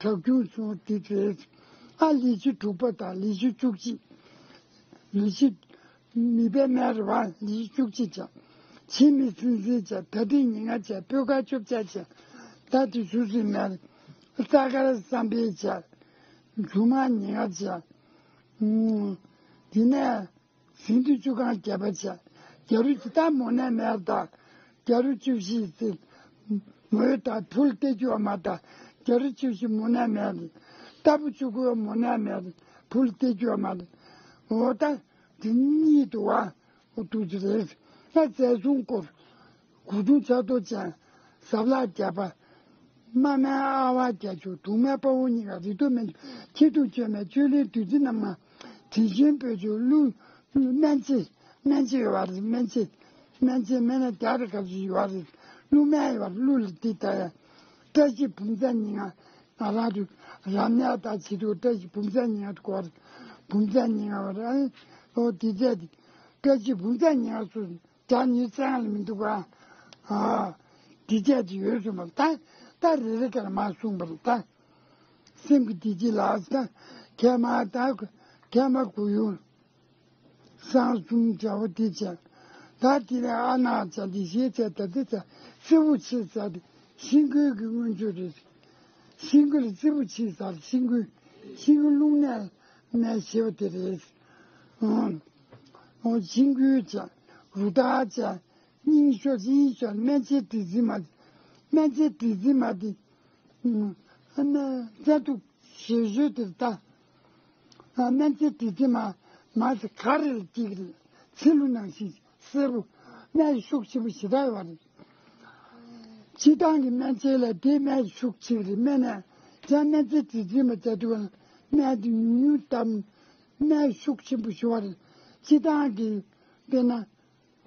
དྲག་ཆུང་སོང་དེ་རེད། ཨ་ལི་ཤི་དྲུག་པ་དང་ལི་ཤི་བཅུ་གཅིག་ལི་ཤི། མི་པའི་སྨན་རེད་བ། ལི་ཤི་བཅུ་གཅིག་བྱ། ཕྱི་མི་སྲིན་སྲིན་བྱ། ད་ཏི་ཉི་ལྔ་བྱ། སྤོས་དཀར་བཅུ་བྱ་བྱ། ད་ཏི་ཆུ་སྲིན་སྨན། ས་དཀར་བསམ་འཕེལ་བྱ། རྒྱུ་མ་ཉི་ལྔ་བྱ། དེ་ནས། ཟིན་དུ་བཅུ་གང་བརྒྱད་པ་བྱ། རྒྱ་རུ་ཅི་ད་མོ་ནས་མེད་ད། རྒྱ་རུ་བཅུ་བཞི་ཟིན། མོའི་ད་ཕུལ་ཏེ་རྒྱུ་བ་མ་ད། རྒྱ་རུ་བཅུ་བཞི་མོ་ནས་མེད། ལྟ་བུ་བཅུ་དགུ་མོ་ནས་མེད། ཕུལ་ཏེ་རྒྱུ་བ་མ་ད། འོ་ད། དེ་གཉིས་འདུག་བ། འོ་འདུག་ཅི་རེད། ད་རྫས་སྲུང་སྐོར། དགུ་ཐུང་ཕྱག་རྡོར་ཅན། ཟབ་ལག་བརྒྱ་པ། མ་སྨད་ཨ་ཝ་བརྒྱད་ཅུ། དུག་སྨད་དཔའ་བོ་གཉིས་ཀ། རིགས་དུག་སྨན་ཆུ། ཁྱི་དུག་བཅོས་སྨན་བཅུད་ལེན་བདུད་རྩི་རྣམ་ལྔ། དྲི་ཞིམ་སྤོས་ཆུ། ཀླུ་སྨན་དཔྱད། སྨན་དཔྱད་ཡོད་རེད། སྨན་དཔྱད། སྨན་དཔྱད་སྨན་སྣ་བརྒྱ་རེ་ག་ཚོད་ཡོད་རེད། ཀླུ་སྨན་ཡོད་རེད། ཀླུ་ལ་འདི་ལྟ་ཡ། བཀྲ་ཤིས་བུམ་བཟང་ཉིན་ང་ང་རང་དུ་རབ་གནས་དང་བྱེད་དུ་བཀྲ་ཤིས་བུམ་བཟང་ཉིན་ང་དུ་གོ་རེད། བུམ་བཟང་ཉིན་ང་བ་རེད། ཨོ་འདི་ཚད་འདི། བཀྲ་ཤིས་བུམ་བཟང་ཉིན་ང་སུ། བྱ་ཉིན་སང་ལ་མི་འདུག་ག་ཨ། འདི་བྱས་ཏེ་ཡོད་གསུངས་པ་ད། ད་རེ་རེ་ཀར་མ་གསུངས་པར་ད། སེམས་ཀྱི་བདེ་སྐྱིད་ལ་ད། མཁལ་མ་ད། མཁལ་མ་གུ་ཡུ། སྲང་གསུམ་བྱ་བ་འདི་བྱས། ད་དེ་ནས་ཨ་ནག་བྱ་འདི་ཞེས་བྱས་ད་འདི་བྱས་རྩེ་བོ་ཆེ་ཟ་དེ་ཤིང་ཀུན་གྱི་མངོན་སྤྱོད་རེད། ཤིང་ཀུན་ལ་རྩེ་བོ་ཆེ་ཟ་ཤིང་ཀུན། ཤིང་ཀུན་རླུང་ནད་ནད་ཞེས་པ་དེ་རེད། ཨོ། ཤིང་ཀུན་བྱ། རུ་དར་བྱ། སྙིང་ཤོ་སྙིང་ཤོ་སྨན་དཔྱད་དྲི་འཛིན་མ། སྨན་དཔྱད་དྲི་འཛིན་མ་དེ། ཨ་ན་བཙན་དུག་ཞེ་ཞོ་དེར་ལྟ། སྨན་དཔྱད་དྲི་འཛིན་མ། མ་ཟེར་ག་རེ་ལ་གཅིག་རེད། ཚི་ལུ་ནང་བཞིན་སེར་པོ། སྨན་ཤུགས་ཆེན་པོ་ཞེ་དྲག་ཡོད་རེད། སྤྱི་བཏང་གི་སྨན་དཔྱད་ལ་དེ་སྨན་ཤུགས་ཆེ་རེད། སྨན་ནས་ཀྱང་སྨན་དཔྱད་དྲི་འཛིན་མ་བྱ་དུས་སྨན་དེ་ཉུང་ཉུང་བཏབ། སྨན་ཤུགས་ཆེན་པོ་ཞུ་བ་རེད། སྤྱི་བཏང་གི་དཔེར་ན།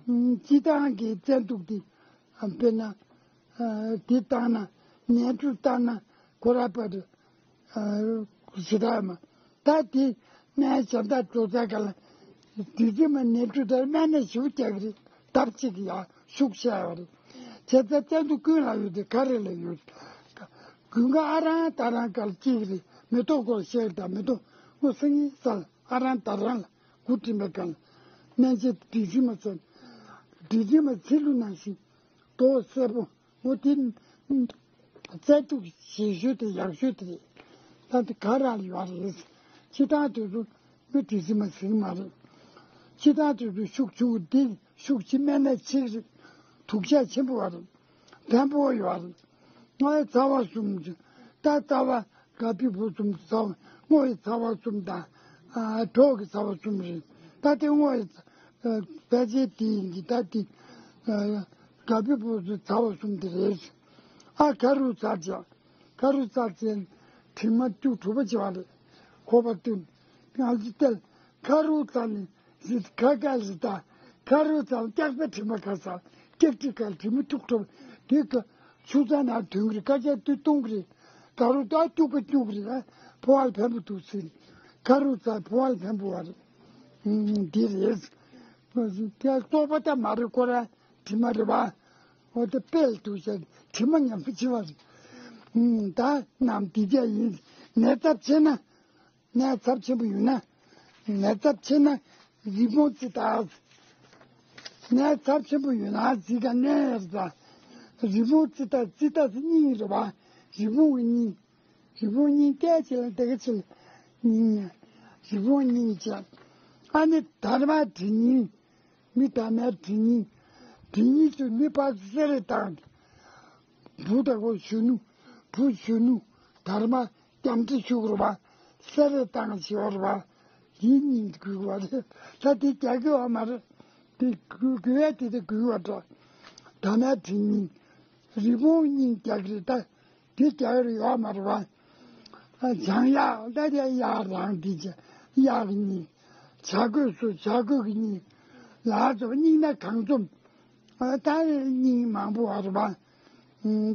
སྤྱི་བཏང་གི་བཙན་དུག་དེ། དཔེར་ན། ཨ་འདི་བཏང་ན་ནས་འབྲུ་བཏང་ན་ཁོ་ར་པ་རེད། ཨ་ཞེ་དྲག་མ། ད་དེ་སྨན་གཞན་དག་འགྲོ་ས་ག་ལ་དེ་རིང་མ་ནས་འབྲུ་དེར་སྨན་ནས་ཞུ་རྒྱག་གི་རེད། ལྡབ་གཅིག་གི་ཡ་ཤུགས་ཆེ་བ་རེད། བྱས་ཙང་བཙན་དུ་ཀུན་ལ་ཡོད་དེ་ག་རེ་ལ་ཡོད། དགུན་ཁ་ཨ་རང་ད་རང་ག་ལ་སྐྱེ་གི་རེད། མེ་ཏོག་སྐོར་བཤད་དང་མེ་ཏོག་སྔོ་སེང་ངེ་ས་ལ་ཨ་རང་ད་རང་ལ་དགུ་དྲིན་པའི་ག་ལ་སྨན་བྱེད་དེ་རིང་མ་ཚོ་དེ་རིང་མ་ཚེ་ལུ་ནང་བཞིན་མདོག་སེར་པོ། འོ་དེ་རྩལ་སྤྲུགས་ཞེ་ཤོས་དེ་ཡག་ཤོས་དེ་རེད། ད་དེ་ག་རང་ལ་ཡོད་རེད། སྤྱིར་བཏང་དུས་སུ་མི་དེ་ཟིན་མ་ཟིན་མ་རེད། སྤྱིར་བཏང་དུས་སུ་ཤུགས་ཆུང་འདི་ཤུགས་ཆེ་སྨན་ལ་ཆེ་རེད། དུག་ཤ་ཆེན་པོ་བ་རེད། བེམ་པོ་ཡོད་རེད། ང་ཡི་ཚ་བ་གསུམ་ཅིག་ད་ཚ་བ་ག་པི་བུ་གསུམ་ཚ་བ་སྔོ་ཡི་ཚ་བ་གསུམ་དང་གྲོགས་ཀྱི་ཚ་བ་གསུམ་རེད། ད་དེ་སྔོ་ཡི་ཕལ་ཆེར་དེ་ཡིན་གྱི་ད་དེ་ག་པི་བུ་གསུམ་ཚ་བ་གསུམ་དེ་རེད། ཨ་ཁ་རུ་ཚར་ཅག་ཁ་རུ་ཚར་ཅན་དྲི་མ་བཅུ་དྲུག་པ་བྱེད་པ་རེད། ཁོ་པ་བསྟུན་ང་ཚོ་ཏེལ་ཁ་རུ་ཚར་ནི་རི་ཁ་ཁ་རི་ད་ཁ་རུ་ཚར་སྐྱག་པའི་དྲི་མ་ཁ་ཚར་སྐྱག་དྲི་ཁ་དྲི་མ་བཅུ་དྲུག་པ་དེ་ཁ་ཆུ་ཚ་ན་དུང་རི་ཁ་ཆ་དུ་གཏོང་གི་རེད། ད་རུ་ད་བཅུག་པ་བཅུག་གི་རེད། ཕོ་བ་ལ་ཕན་པོ་འདུག་ཟེར། ཁ་རུ་ཚར་ཕོ་བ་ལ་ཕན་པོ་བ་རེད། འདི་རེད། དེ་ལྟོགས་པ་ད་མ་རེད་ཁོ་ར་དྲི་མ་རེད་བ། འོ་དེ་དཔེ་ལ་འདུག་ཤག་དྲི་མ་ཉམས་པོ་ཆེ་བ་རེད། ད་རྣམས་དེ་རྒྱ་ཡིན། ནད་ཚབས་ཆེ་ན། ནད་ཚབས་ཆེན་པོ་ཡོད་ན། ནད་ཚབས་ཆེ་ན་རི་མོ་རྩི་དག་ནད་ཚབས་ཆེན་པོ་ཡོད་ན་རྩི་ག་ནད་རྩ། རི་མོ་རྩི་དག་རྩི་དག་སྙིང་རེད་བ། རི་མོ་གི་སྙིང་། རི་བོང་གཉིས་སྐད་ཆེ་ལ་དེ་ག་ཆེ་ལ་སྙིང་ཉེ། རི་བོང་གཉིས་བྱས། ཨ་ནི་དར་མ་དྲི་ཉིན། མི་དར་མའི་དྲི་ཉིན། དྲི་ཉིན་ཚོས་མི་ཕར་གསེར་རེ་བཏང་སྟེ། བུ་དག་པོ་གཞོན་ནུ། བུ་གཞོན་ནུ། དར་མ་སྐྱམ་དྲི་ཤུགས་རུ་བ། གསེར་རེ་བཏང་ཞེས་བར་བ། ཡིན་སྙིང་དགོས་བ་རེད། ད་དེ་རྒྱག་གི་ཡོད་མ་རེད། དེ་དགོས་དགོས་ཡ་དེ་དེ་དགོས་བ་འདྲ། དར་མའི་དྲི་ཉིན། རི་བོང་གཉིས་རྒྱག་གི་རེད་ད། དེ་རྒྱག་རེ་ཡོད་མ་རེད་བ། བྱང་གཡག་ལ་རེ་གཡག་རང་འདི་བྱས་གཡག་གི་གཉིས། བྱ་རྒོད་སུ་བྱ་རྒོད་ཀྱི་གཉིས། ལ་ཚོ་སྙིང་ན་གང་འཛོམས། ད་སྙིང་མང་པོ་བ་རེད་བ།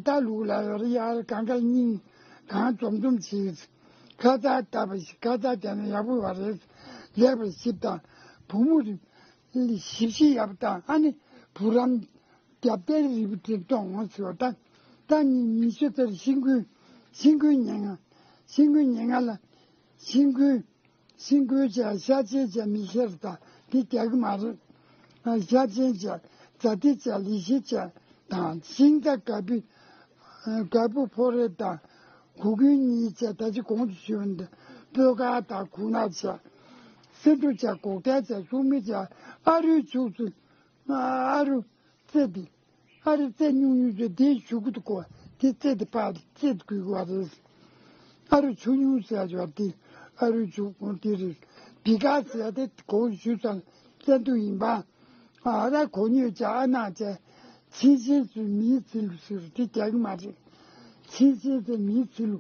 ད་ལུག་ལ་ཡོད་རེད་ཡག་རེད་གང་ག་སྙིང་གང་འཛོམས་འཛོམས་བྱེད། ཁ་ཚ་ལྟ་བ་ཞིག་ཁ་ཚ་བསྡད་ན་ཡག་པོ་བ་རེད། ལེགས་པར་ཞིབ་དང་བུ་མོ་རེད། ཞིབ་ཞིབ་ཡག་པོ་དང་ཨ་ནི་བུ་རམ། རྒྱབ་རྟེན་རིལ་བུ་དེ་གཏོང་ངོ་ཟེར་བ་དང་། ད་ནི་ཉི་ཤུ་ཙམ་ཤིང་ཀུན། ཤིང་ཀུན་ཉེ་ལྔ། ཤིང་ཀུན་ཉེ་ལྔ་ལ། ཤིང་ཀུན། ཤིང་ཀུན་བྱས་ཤ་ཆེན་བྱས་མི་ཤེར་དང་དེ་རྒྱག་གི་མ་རེད། ཤ་ཆེན་བྱས་ཛ་ཏི་བྱས་ལི་ཤི་བྱས་དང་ཤིང་རྟ་དཀར་པོ། དཀར་པོ་ཕོ་རེ་དང་གུ་གུལ་གཉིས་བྱས་ད་ཅི་གོང་དུ་ཞུས་པ་འདི་སྤོས་དཀར་དང་གུ་ནག་བྱས། སེ་འབྲུ་བྱས་སྒོག་ཏལ་བྱས་སུག་མི་བྱས་ཨ་རུའི་ཆུ་ཚོད། ཨ་རུ་རྩེ་འདི། ཨ་རུ་རྩེ་ཉུང་ཉུང་ཚོས་འདིའི་གཞུག་གུ་དུ་བཀོལ་དེ་རྩེ་འདི་ཕར་རྩེ་འདི་དགོས་དགོས་པ་རེད། ཨ་རུ་ཆུ་ཉུང་ཟེར་ཡ་ཅིག་ཡོད་དེ། ཨ་རུ་ཆུ་གོང་དེ་རེད། འདི་ག་ཟེར་ཡ་དེ་གོང་ཞུས་ཙང་བཙན་དུ་ཡིན་པ། ཨ་ར་གོ་ཉོས་བྱ་ཨ་ནག་བྱ། ཚིལ་ཆེན་ཚོས་མིའི་ཚིལ་ལུ་ཟེར་དེ་རྒྱག་གི་མ་རེད། ཚིལ་ཆེན་ཚོས་མིའི་ཚིལ་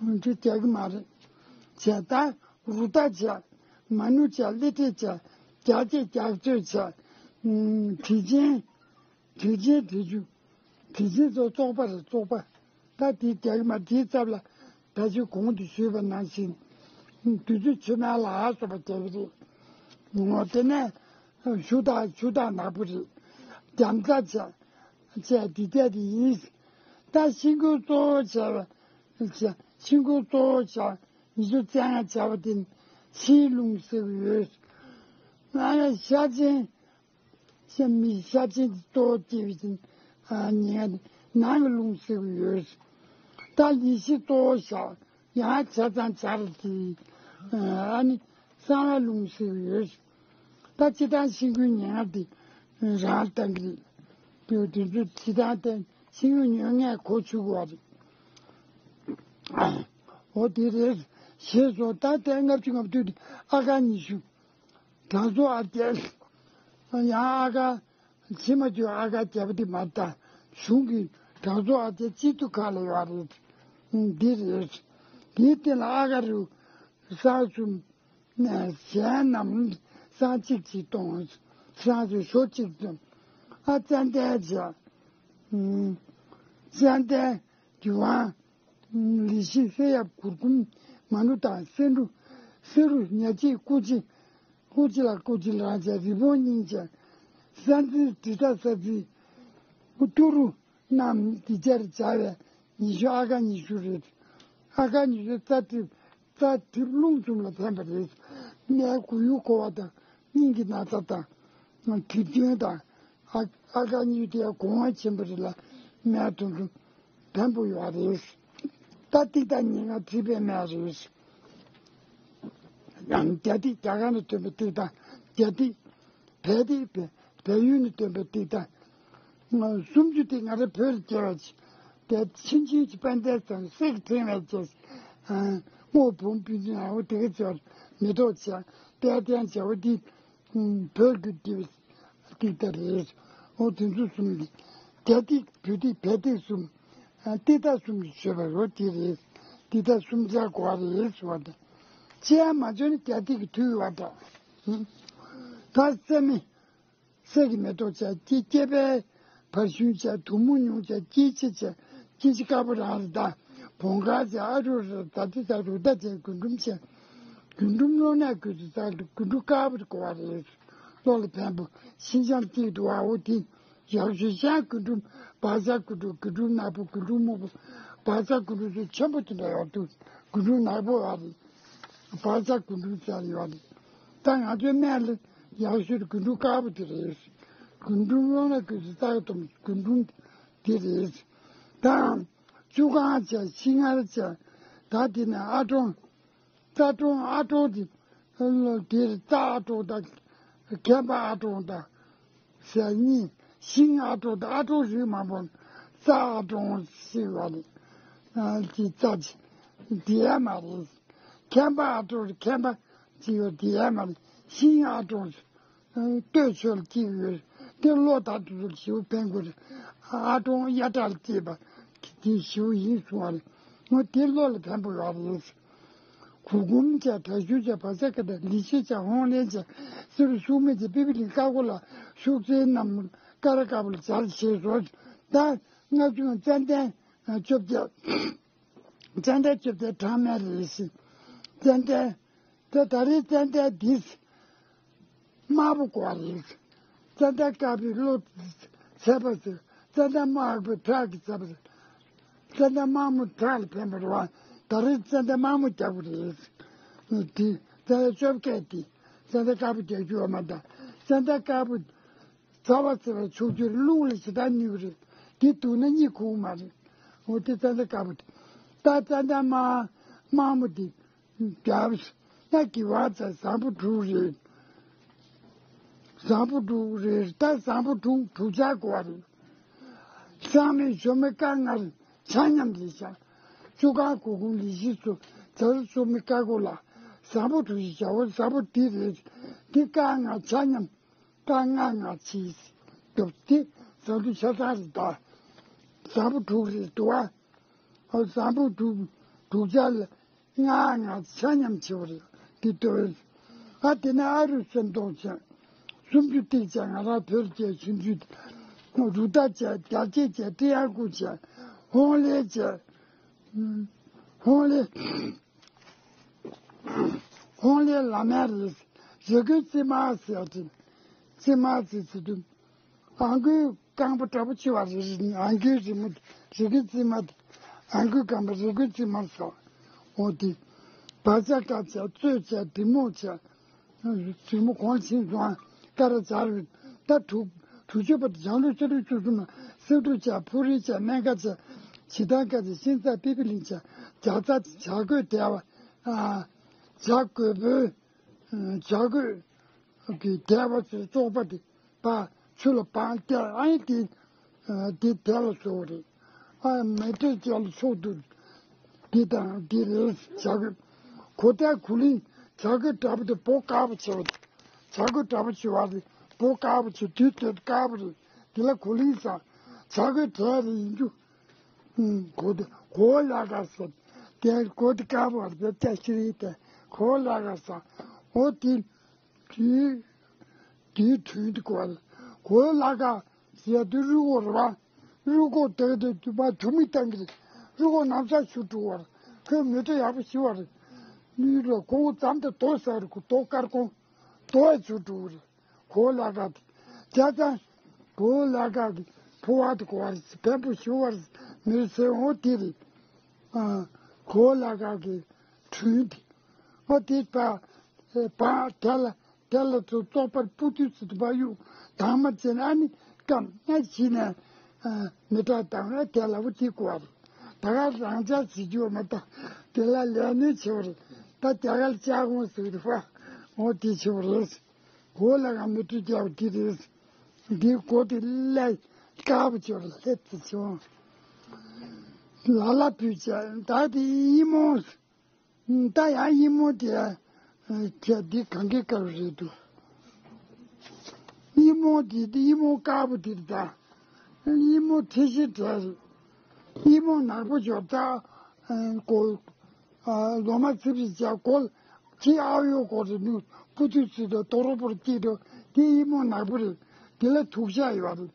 ལུ། དེ་རྒྱག་གི་མ་རེད། བྱས་ད་རུ་ཏ་བྱ། མ་ནུ་བྱ་ལི་ཏི་བྱ། རྒྱ་ཆེ་རྒྱ་མཚོས་བྱ། དྲི་ཆེན། དྲི་ཆེན་དྲི་ཆུ། དྲི་ཆེན་ཚོ་བཙོག་པ་རེད་བཙོག་པ། ད་དེའི་རྒྱག་མ་དེའི་རྩབ་ལ་ད་ཅི་གོང་དུ་ཞུས་པ་ནང་བཞིན། དུས་ཚོད་ཆུ་ནང་ལ་ཨ་སོགས་པ་རྒྱག་གི་རེད། ངོ་དེ་ནས་ཞུ་དག་ཞུ་དག་ནག་པོ་རེད། རྒྱ་མཚོ་བྱ། བྱས་འདི་བྱས་དེ་ཡིན། ད་ཤིང་ཀུན་གཙོ་བོ་བྱ་བ། བྱ་ཤིང་ཀུན་གཙོ་བོ་བྱ། ཉི་ཤུ་རྩ་ལྔ་བྱ་བ་དེ་ནི་ཕྱིའི་རླུང་ཟེར་གྱི་ཡོད། ང་ལ་ཤ་ཆེན། ཤ་མི་ཤ་ཆེན་གཙོ་བོ་སྐྱེ་བའི་ཚིན། ཉེ་ནང་གི་རླུང་ཟེར་གྱི་ཡོད། ད་ལི་ཤི་གཙོ་བོ་བཞག་ཡང་ཆ་ཚང་བྱ་རེད་དེ། ཨ་ནི་གསང་བ་རླུང་ཟེར་གྱི་ཡོད། ད་སྤྱི་བཏང་ཤིང་ཀུན་ཉེ་ང་དེ་རང་བཏང་གི་རེད། དེ་དུས་ཚོད་སྤྱི་བཏང་བཏང་ཤིང་ཀུན་ཉོ་ངས་གོ་ཆུ་གོ་བ་རེད། འོ་དེ་རེད། ཞེས་སོགས་ད་ལྟའི་ལྔ་བཅུ་ང་བདུན་དེ་ཨ་ཁ་ཉི་ཤུ། དྲང་སོ་ཨ་བརྒྱད། ཡང་ཨ་ཁ། ཕྱི་མ་བརྒྱུད་ཨ་ཁ་བརྒྱད་པ་དེ་མ་ད། གཞུང་གི་དྲང་སོ་ཨ་བརྒྱད་སྤྱི་ཚུགས་ཁག་ལ་ཡོད་རེད། འདི་རེད། དེའི་སྟེང་ལ་ཨ་ཁ་རུ། ས་གསུམ། གཞན་རྣམས་སྲང་གཅིག་གཅིག་གཏོང་། སྲང་ཚོ་ཞོ་གཅིག་ཙམ། ཨ་ཙན་དན་བྱ། ཙན་དན་རྒྱུ་དབང་། ལི་ཤི་སེ་ཡབ་གུར་གུམ་མ་ནུ་དང་སེ་འབྲུ། སེ་རུ་ཉ་ལྕི་ཀུ་ཅི། ཀུ་ཅི་ལ་ཀུ་ཅི་ལ་རང་བྱས་རི་བོང་སྙིང་བྱས། ས་འཛིན་དྲི་ཏ་ས་འཛིན། ཏུ་རུ་རྣམས་འདི་སྦྱར་བྱ་བའི་ཉི་ཤུ་ཨ་ཀ་ཉི་ཤུ་རེད། ཨ་ཀ་ཉི་ཤུ་རྩ་ཏི། རྩ་གྲིབ་རླུང་གསུམ་ལ་ཕན་པ་རེད། ནད་མགོ་ཡུ་འཁོར་བ་དང་སྙིང་གི་ན་ཚ་དང་། གྲིབ་སྐྱོན་དང་། ཨ་ཨ་ཀ་གཉིས་དེ་གོང་བ་ཆེན་པོ་རེད་ལ། ནད་དུ་འགྲོ་ཕན་པོ་ཡོད་རེད། ད་ཏིག་ཏ་ཉེར་ལྔ་མཁྲིས་པའི་སྨན་རེད། ཡང་རྒྱ་ཏིག་རྒྱ་གར་ནས་ཐོན་པའི་ཏིག་ཏ་རྒྱ་ཏིག་བལ་ཏིག་བལ་བལ་ཡུལ་ནས་ཐོན་པའི་ཏིག་ཏ། སུམ་ཅུ་དེ་ང་རང་བོད་ལ་སྐྱེ་བ་ཅིག་དེ་ཕྱིན་ཆད་ཀྱི་དཔལ་ལྡན་ཚང་གསེར་གྱི་ཕྲེང་བའི་རྗེས། སྔོ་བུམ་པུས་ནི་ཨའོ་དེ་ག་ཚོར་མེ་ཏོག་བྱ་དཔལ་ལྡན་བྱ་བ་འདི་བོད་ཀྱི་ཏི་ཏི་ཏ་རེད། འོ་དེ་ཚོ་གསུམ་གྱི་རྒྱ་ཏིག་བོད་ཏིག་བལ་ཏིག་གསུམ། ཏི་ཏ་གསུམ་གྱི་བརྗོད་པ་རོ་དེ་རེད། ཏི་ཏ་གསུམ་ཆར་གོ་བ་རེད་ཟེར་བ་དང་། ཅི་ཡང་མ་བརྗོད་ན་རྒྱ་ཏིག་གི་མཐུ་ཡོད་པ་འདྲ། ད་རྩེ་མི། གསེར་གྱི་མེ་ཏོག་བྱ། སྐྱེ་སྐྱེ་བའི་བར་ཤུན་བྱ། དུག་མོ་ཉུང་བྱ། སྐྱེ་འཆི་བྱ། སྐྱེ་འཆི་དཀར་པོ་རང་རེད་ད། བོང་ཁ་བྱ། ཨ་རུ་ར་ད་ཏི་ད་རུ་ད་བྱ། རྒུན་འབྲུམ་བྱ། རྒུན་འབྲུམ་གློ་ནད་གོས་སུ་ད་རྒུན་འབྲུམ་དཀར་པོ་གོ་བ་རེད། གློ་ལ་ཕན་པོ་ཤིན་སྦྱངས་གཅིག་ཏུ་བའོ་དེ། ཡག་ཤོས་ཤ་རྒུན་འབྲུམ་བག་ཆགས་རྒུན་འབྲུམ་རྒུན་འབྲུམ་ནག་པོ་རྒུན་འབྲུམ་སྨུག་པོ་བག་ཆགས་རྒུན་འབྲུམ་ཚོ་ཆེན་པོ་དེ་འདྲ་ཡོད་དུས་རྒུན་འབྲུམ་ནག་པོ་བ་རེད། བག་ཆགས་རྒུན་འབྲུམ་ཟེར་ཡོད་རེད། ད་ང་ཚོའི་སྨན་ལ་ཡག་ཤོས་རྒུན་འབྲུམ་དཀར་པོ་དེ་རེད། རྒུན་འབྲུམ་སློང་ན་རྒུན་འབྲུམ་ལྟ་གི་དང་རྒུན་འབྲུམ་དེ་རེད། ད་བཅུ་གང་བྱས་ཤིང་མངར་བྱས། ད་དེ་ནས་ཨ་ཀྲོང་རྩ་ཀྲོང་ཨ་ཀྲོང་དེ་དེར་རྩ་ཨ་ཀྲོང་དང་མཁན་པ་ཨ་ཀྲོང་དང་ཟེར་གཉིས། ཤིང་ཨ་ཀྲོང་དང་ཨ་ཀྲོང་རིགས་མང་པོ། རྩ་ཨ་ཀྲོང་ཞིག་ཡོད་རེད། ཨ་ཅི་རྩ་ཅི་དེ་ཡ་མ་རེད། མཁན་པ་ཨ་ཀྲོང་རེད། མཁན་པ་ཅི་ཡོད་དེ་ཡ་མ་རེད། ཤིང་ཨ་ཀྲོང་ལྟོས་ཆོས་ལ་སྐྱེས་ཡོད་རེད། དེ་བློ་ཐག་ཏུ་ཞིའུ་ཕན་དགོས་རེད། ཨ་ཀྲོང་གཡའ་བྲག་ལ་སྐྱེས་པ་དེ་ཞིའུ་ཡིན་གསུང་བ་རེད། ངོ་དེ་བློ་ལ་ཕན་པོ་ཡོད་རེད། གུར་གུམ་བྱས། གྲྭ་ཤུལ་བྱས། བ་ས་ཀ་དང་ལི་ཤི་བྱས། ཧོང་ལེན་བྱས། སི་རུ་སུག་མི་བྱས། པི་པི་ལིང་ཀ་ཀོ་ལ་ཤུག་རྩེའི་རྣམས་ཀ་ར་དཀར་པོ་ལ་སྦྱར་ཞེས་སོ། ད་ལྔ་བཅུ་ཙན་དན་བཅོ་བརྒྱད། ཙན་དན་བཅོ་བརྒྱད་གྲངས་མེད་རེད་ཟེར། ཙན་དན་ད་ད་རེས་ཙན་དན་འདི་དམར་པོ་དགོས་རེད། ཙན་དན་དཀར་པོའི་བློ་ཚད་པ་ཟེར། ཙན་དན་དམར་པོའི་ཁྲག་གི་ཚད་པ་ཟེར། ཙན་དན་དམར་མོ་ཁྲག་ལ་ཕན་པ་རེད་བ། ད་རེས་ཙན་དན་དམར་མོ་རྒྱག་དགོས་རེད། དེ་ཙན་དན་བཅོ་བརྒྱད་དེ་ཙན་དན་དཀར་པོ་རྒྱག་རྒྱུ་ཡོད་མ་ད། ཙན་དན་དཀར་པོ་ཟ་བ་ཟེར་བ་ཆུ་རྒྱུ་རླུང་ལ་ཞེ་དྲག་ནུས་ཀྱི་རེད། དེ་འདུག་ན་གཉིད་ཁུག་མ་རེད། འོ་དེ་ཙན་དན་དཀར་པོ་དེ། ད་ཙན་དན་དམར་དམར་མོ་དེ། རྒྱབ་ན་གི་བ་ཚ་བཟང་པོ་དྲུག་རེད། བཟང་པོ་དྲུག་རེད། ད་བཟང་པོ་དྲུག་དྲུག་ཆ་དགོས་པ་རེད། སང་མི་ཞོ་མི་ཀ་ལྔར་ཆ་མཉམ་རེད་ཤག་བཅུ་གང་གུར་གུམ་ལི་ཤི་སུ་ཛ་རུ་སུ་མི་ཀ་གོ་ལ་བཟང་པོ་དྲུག་ཞིག་བྱའོ། བཟང་པོ་འདི་རེད། འདི་ཀ་ལྔ་ཆ་མཉམ། ཀ་ལྔ་ལྔ་ཆི་སྟོབས་ཏེ་བཟང་པོ་ཆ་ཚང་རེད་ད། བཟང་པོ་དྲུག་རེད་འདུག་བ། ཨོ་བཟང་པོ་དྲུག་དྲུག་ཆ་ལ། ལྔ་ལྔ་ཆ་མཉམ་བྱེད་པ་རེད། འདི་ལྟོས། ཨ་དེ་ནས་ཨ་རུ་སེམས་གཏོང་བྱས། སུམ་ཅུ་ཏིག་བྱས། ང་རང་བོད་སྐད་ཆུང་ཆུང་། རུ་ཏ་བྱས། རྒྱ་སྐད་བྱས། ཏི་ཡ་ཀུ་བྱས། ཧོང་ལེ་བྱས། ཧོང་ལེ། ཧོང་ལེ་ལ་མེ་རེད། རེ་གོས་རྩི་མ་ཟེར་ཏེ། རྩི་མ་ཟེར་ཟེར་དུས། ཨང་ཀོའི་རྐང་པ་འདྲ་པོ་ཆེ་བ་རེད། ཨང་ཀོའི་རི་མོ། རི་གོས་རྩི་མ་དེ། ཨང་ཀོའི་རྐང་པ་རི་གོས་རྩི་མ་ཟེར། འོ་དེ། བ་ཅག་དཀར་བྱས། བཙོས་བྱས། འབྲི་མོ་བྱས། རི་མོ་གོང་ཕྱིན་སོང་། ཀ་ར་སྦྱར་བའི་ད་དྲུག་དྲུག་ཅུ་པ་དེ་ལྗང་ལུ་ཆ་ལུ་བཅུ་གསུམ་ལ་སེ་འབྲུ་བྱས། ཕུ་རི་བྱས། སྨན་ཁ་བྱས། བྱི་ཐང་ཁ་བྱས། ཤིང་ཚ་པི་པི་ལིང་བྱས། བྱ་ཚ་བྱ་རྒོད་དལ་བ། ཨ། བྱ་རྒོད་པོའི། བྱ་རྒོད་ཀྱི་དལ་བ་ཚོའི་བཙོག་པ་དེ། པ། ཆུ་ལ་སྦངས་ཏེ། ཨ་ནི་དེ། དེ་དེ་ལ་བཟོ་བ་རེད། ཨ་མེ་ཏོག་ཅན་ལ་ཕྱོགས་བསྡུས། འདི་དང་འདི་རེད། བྱ་རྒོད། གོ་ཏའི་གོ་ལིང་། བྱ་རྒོད་འདྲ་པོ་དེ་འབོ་དཀར་པོ་བྱེད་པ་དེ། བྱ་རྒོད་འདྲ་པོ་བྱེད་པ་དེ་འབོ་དཀར་པོ་བྱེད། དུས་ཚོད་དཀར་པོ་རེད། དེ་ལ་གོ་ལིང་ཟེར། བྱ་རྒོད་དལ་རེད་ཡིན་རྒྱུ། ཨུམ། གོ་དེ་གོ་ལ་ག་ཟེར། དེ་གོ་དེ་དཀར་པོ་རེད། དེ་ཅ་ཤི་རི་དེ་གོ་ལ་ག་ཟེར། འོ་དེ། དེའི་དེའི་དུས་འདི་གོ་ལ་གོ་ལ་ག་ཟེར་དུས་རི་བོ་རེད་བ། རུ་ཁོ་དེ་དེ་དུ་མ་དུ་མི་བཏང་གི་རེད། རུ་ཁོ་ནམ་ས་ཞུ་འགྲོ་བར་ཁོས་མི་ཏྲ་ཡག་པོ་ཞུ་བ་རེད། མི་ལ་ཁོ་བོ་ཙམ་དུ་དོ་ཟ་རུ་ཁོ་དོ་དཀར་ཁོང་དོ་ཡ་ཞུ་འགྲོ་བ་རེད། ཁོ་ལ་ག་དེ་ཅག་ཙང་ཁོ་ལ་ག་གི་ཕོ་བ་དེ་གོ་བ་རེད། བེམ་པོ་ཞུ་བ་རེད། མི་ཟེར་འོ་དེ་རེད། ཨ་ཁོ་ལ་ག་གི་དྲུང་དེ་འོ་དེ་པ་པ་དེ་ལ། དེ་ལ་ཚོ་བཙོག་པར་སྤུ་དུས་སུ་དུ་བ་ཡུག་དང་མ་བྱས་ན་ཨ་ནི་སྐམ་ན་བྱིན་ནས་མི་དྲག་དང་ཨ་དེ་ལ་བུ་དེ་བཀོད་རེད། ད་ག་རང་ཅག་བྱེད་རྒྱུ་མ་ད་དེ་ལ་ལས་སྣོན་བྱེད་རེད། ད་དེ་ག་ལ་ལྕགས་གོང་ཟེར་རེད་བ། འོ་དེ་བྱེད་རེད། གོ་ལ་ག་མི་དྲུག་རྒྱག་དེ་རེད། འདི་གོ་དེ་ལས་དཀར་པོ་བྱེད་རེད་ལྷེབ་ཙི་བྱུང་། ལ་ལ་བུ་བྱས་ད་དེ་ཡིན་མོ། ད་ཡང་ཡིན་མོ་དེ་ཁྱེད་འདི་གང་གི་སྐབས་རེད་འདུག་ཡིན་མོ་དེ་དེ་ཡིན་མོ་དཀར་པོ་དེ་ད་ཡིན་མོ་ཁྲི་ཤི་བྲལ་རེད། ཡིན་མོ་ནག་པོ་འབྱོར་ད་གོ་ལོ་མ་ཚིབ་རེ་བྱ་གོ་ཁྱི་ཨ་ཡོ་གོ་རེ་ནུ་སྤུ་ཏུ་ཚི་ད་དོ་རོ་པོར་སྐྱེས་འགྲོ། དེ་ཡིན་མོ་ནག་པོ་རེད། དེ་ལ་དུག་ཤ་ཡོད་རེད།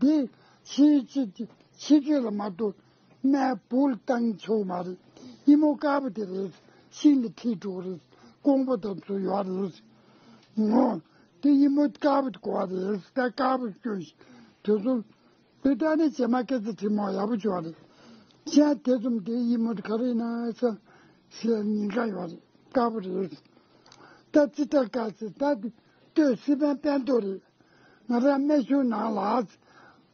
དེ་ཕྱི་ཕྱི་ཕྱི་ཆོས་ལ་མ་གཏོགས། སྨན་བུ་ལ་བཏང་ཆོག་མ་རེད། ཡིན་མོ་དཀར་པོ་དེ་རེད། ཤིང་ལ་ཐིག་འགྲོ་རེད། ཀོང་པོ་དང་ཚོ་ཡོད་རེད། ངོ་། དེ་ཡིན་མོ་དཀར་པོ་དེ་གོ་བ་རེད། ད་དཀར་པོ་སྐྱོན་ཞིག་དེ་ཚོ་དེ་ལྟ་ནས་བྱེ་མ་སྐད་ཆ་དྲི་མོ་ཡག་པོ་བྱོས་རེད། ཅན་དེ་ཚོམ་དེ་ཡིན་མོ་ག་རེ་ཡིན་ན་ས་ཞེས་ཉེན་ཁ་ཡོད་རེད། དཀར་པོ་རེད། ད་ཙི་ཏྲ་དཀར་ཚེ་ད་ལྟོས་སི་པན་པན་ཏོ་རེད། ང་རང་སྨན་གཞུང་ནང་ལ་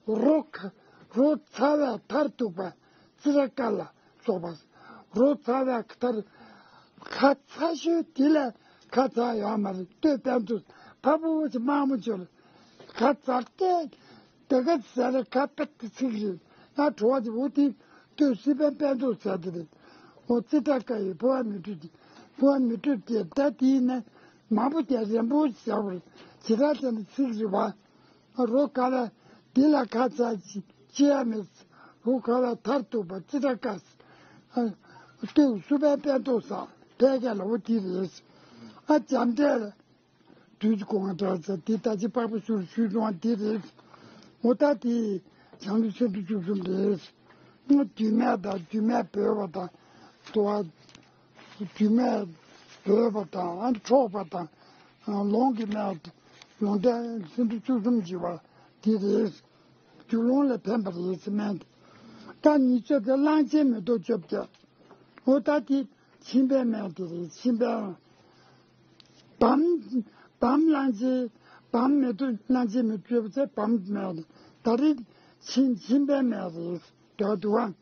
རོ་ཁ་རོ་ཚ་བའི་མཐར་ཐུག་པ་ཙི་ར་ཀ་ལ་སོགས་པ། རོ་ཚ་བའི་མཐར་ཁ་ཚ་ཤོས་དེ་ལས་ཁ་ཚ་ཡོད་མ་རེད། ལྟོས་དཔལ་འཛུགས་ཕ་བུ་ཅི་དམག་མོ་ཅོར་ཁ་ཚ་སྟེ་དེ་ག་ཟེར་ཁ་པད་དེ་ཚིག་རེད། ང་བྲོ་བ་ཅི་བུ་དེ་ལྟོས་སི་པན་པན་ཏོ་ཟེར་དེ་རེད། འོ་ཙི་ཏྲ་ཀ་ཡི་ཕོ་བ་མི་འཁྲུགས་ཀྱི་ཕོ་བ་མི་འཁྲུགས་ཀྱི་ད་དེ་ཡིན་ན་མང་པོ་དེ་རན་པོ་ཟེར་བ་རེད། ཇི་ལྟར་ཟེར་ན་ཚིག་རེད་བ། རོ་ཁ་ལ་འདི་ལ་ཁ་ཚ་ཅི་ཅི་ཡ་མེད། རོ་ཁ་ལ་མཐར་ཐུག་པ་ཙི་ཏྲ་ཀ་ས། ལྟོས་སུ་པན་པན་ཏོ་ས་ཕལ་སྐད་ལ་འོ་དེ་རེད། ཨ་འཇམ་འདྲེ་ལ་དུས་ཀྱི་གོང་གྲགས་ས་དེ་ད་ཅི་པགས་པ་ཤུར་ཤུར་ཡོང་བ་དེ་རེད། འོ་ད་དེ་བྱང་ལུས་སེ་འབྲུ་བཅུ་གསུམ་རེད། སྔོ་དུས་སྨད་དང་དུས་སྨད་བོས་པ་དང་དུ་བ། དུས་སྨད་བོས་པ་དང་ཨ་འཕྲོག་པ་དང་ལོང་གི་སྨད་ལོང་ལྡན་སེ་འབྲུ་བཅུ་གསུམ་བགྱི་བ་དེ་རེད། རྒྱུ་ལོང་ལ་ཕན་པ་རེད་སྨན་དེ། ད་ཉིས་བརྒྱ་དེ་གླང་ཆེན་མེ་ཏོག་བཅོ་བརྒྱད། འོ་ད་དེ་མཆིན་པའི་སྨན་དེ་རེད། མཆིན་པའི་བམ། བམ་གླང་ཆེན། བམ་མེ་ཏོག་གླང་ཆེན་མེ་ཏོག་བཅོ་བརྒྱད་བམ་སྨན་རེད། ད་རེས་མཆིན་མཆིན་པའི་སྨན་རེད། དོ་དུ་བ།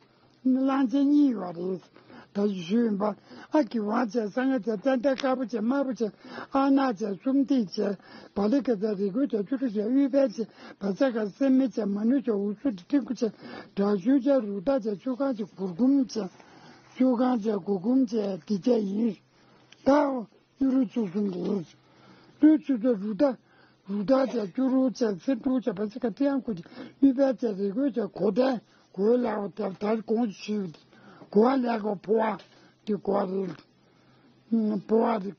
གླང་ཆེན་གཉིས་ཡོད་རེད། ད་ཞུས་ཡིན་པ། ཨ་གི་ཝང་བྱས་གསང་སྔགས་བྱས་ཙན་དན་དཀར་པོ་བྱས་དམར་པོ་བྱས་ཨ་ནག་བྱས་གསུམ་ཐིག་བྱས་བ་ལི་ཀ་བྱས་རི་ཀོན་བྱས་བཅུ་དྲུག་བྱས་དབུལ་བལ་བྱས་བ་ཚ་ཀ་སེན་མི་བྱས་མ་ནུ་བྱས་འུ་སུ་ཏྲི་ཀུ་བྱས་དྲག་ཤུལ་བྱས་རུ་ཏ་བྱས་ཆུ་ཁང་བྱས་གུར་གུམ་བྱས་ཆུ་ཁང་བྱས་གུར་གུམ་བྱས་དེ་བྱས་ཡིན། ད། གཡུ་རུ་བཅུ་གསུམ་རེད། གཡུ་རུ་བཅུ་གསུམ་རུ་ཏ། རུ་ཏ་བྱས་གཡུ་རུ་བྱས་སེ་འབྲུ་བྱས་བ་ཚ་ཀ་ཏི་ཡང་ཀུ་ཅི་གཡུ་བལ་བྱས་རི་ཀོན་བྱས་གོ་ཏན་གོས་ལ་བ་དེར་དར་གོང་ཞུས་གོ་བ་ལས་གོ་ཕོ་བ་དེ་གོ་བ་རེད། ཕོ་བ་རེད།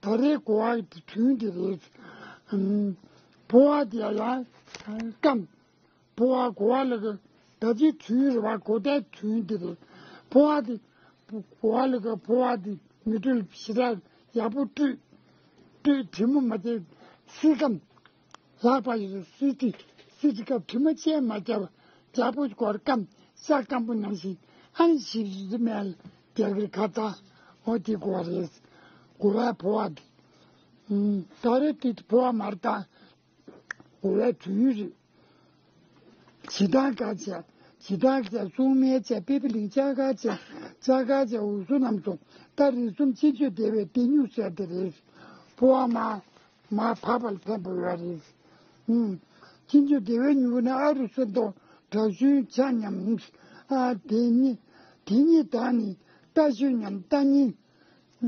ད་རེས་གོ་བ་དེ་དུས་དེ་རེད། ཕོ་བ་དེ་ཡང་སྐམ། ཕོ་བ་གོ་བ་ལ་གི་ད་ཅི་དུས་རེད་བ། གོ་ད་དུས་འདི་རེད། ཕོ་བ་དེ་གོ་བ་ལ་གི་ཕོ་བ་དེ་མི་སྤྲུལ་ཞེ་དྲག་ཡག་པོ་སྤྲུལ། སྤྲུལ་དྲི་མ་མ་བྱེད་སི་ཀམ། ལྷག་པ་ཡོད་སི་ཏི་སི་ཏི་སྐབས་དྲི་མ་ཅན་མ་བརྒྱབ་ཡག་པོ་སྐོར་སྐམ་ཤ་སྐམ་པོ་ནང་བཞིན་ཨན་ཞིབ་ཞིབ་མེད་རྒྱག་གི་ཁ་ད་འོ་དེ་གོ་བ་རེད། གོ་བའི་ཕོ་བ་དེ་ད་རེད་དེ་ཕོ་བ་མར་ད། གོ་བའི་དུས་རེད། ཇི་ལྟར་དཀར་བྱས། ཇི་ལྟར་བྱས་སྲུང་མའི་བྱས་པི་པི་ལིང་ལྕགས་དཀར་བྱས་ལྕགས་དཀར་བྱས་འུ་སུ་རྣམས་སུ། ད་རིགས་གསུམ་ཅི་འཇོ་བདེ་བའི་བདེ་མྱུར་ཟེར་དེ་རེད། ཕོ་བ་མ། མ་བབས་པ་ལ་ཕན་པ་ཡོད་རེད། ཨུམ། ཅི་འཇོ་བདེ་བའི་མྱུ་གུ་ནི་ཨ་རུ་སེ་མདོ་དྲག་ཞུན་ཆ་མཉམ། ཨ་དེ་ནི། དེ་ཉིད་དག་ནི་རྟ་ཞུན་མཉམ་རྟ་ཉིད།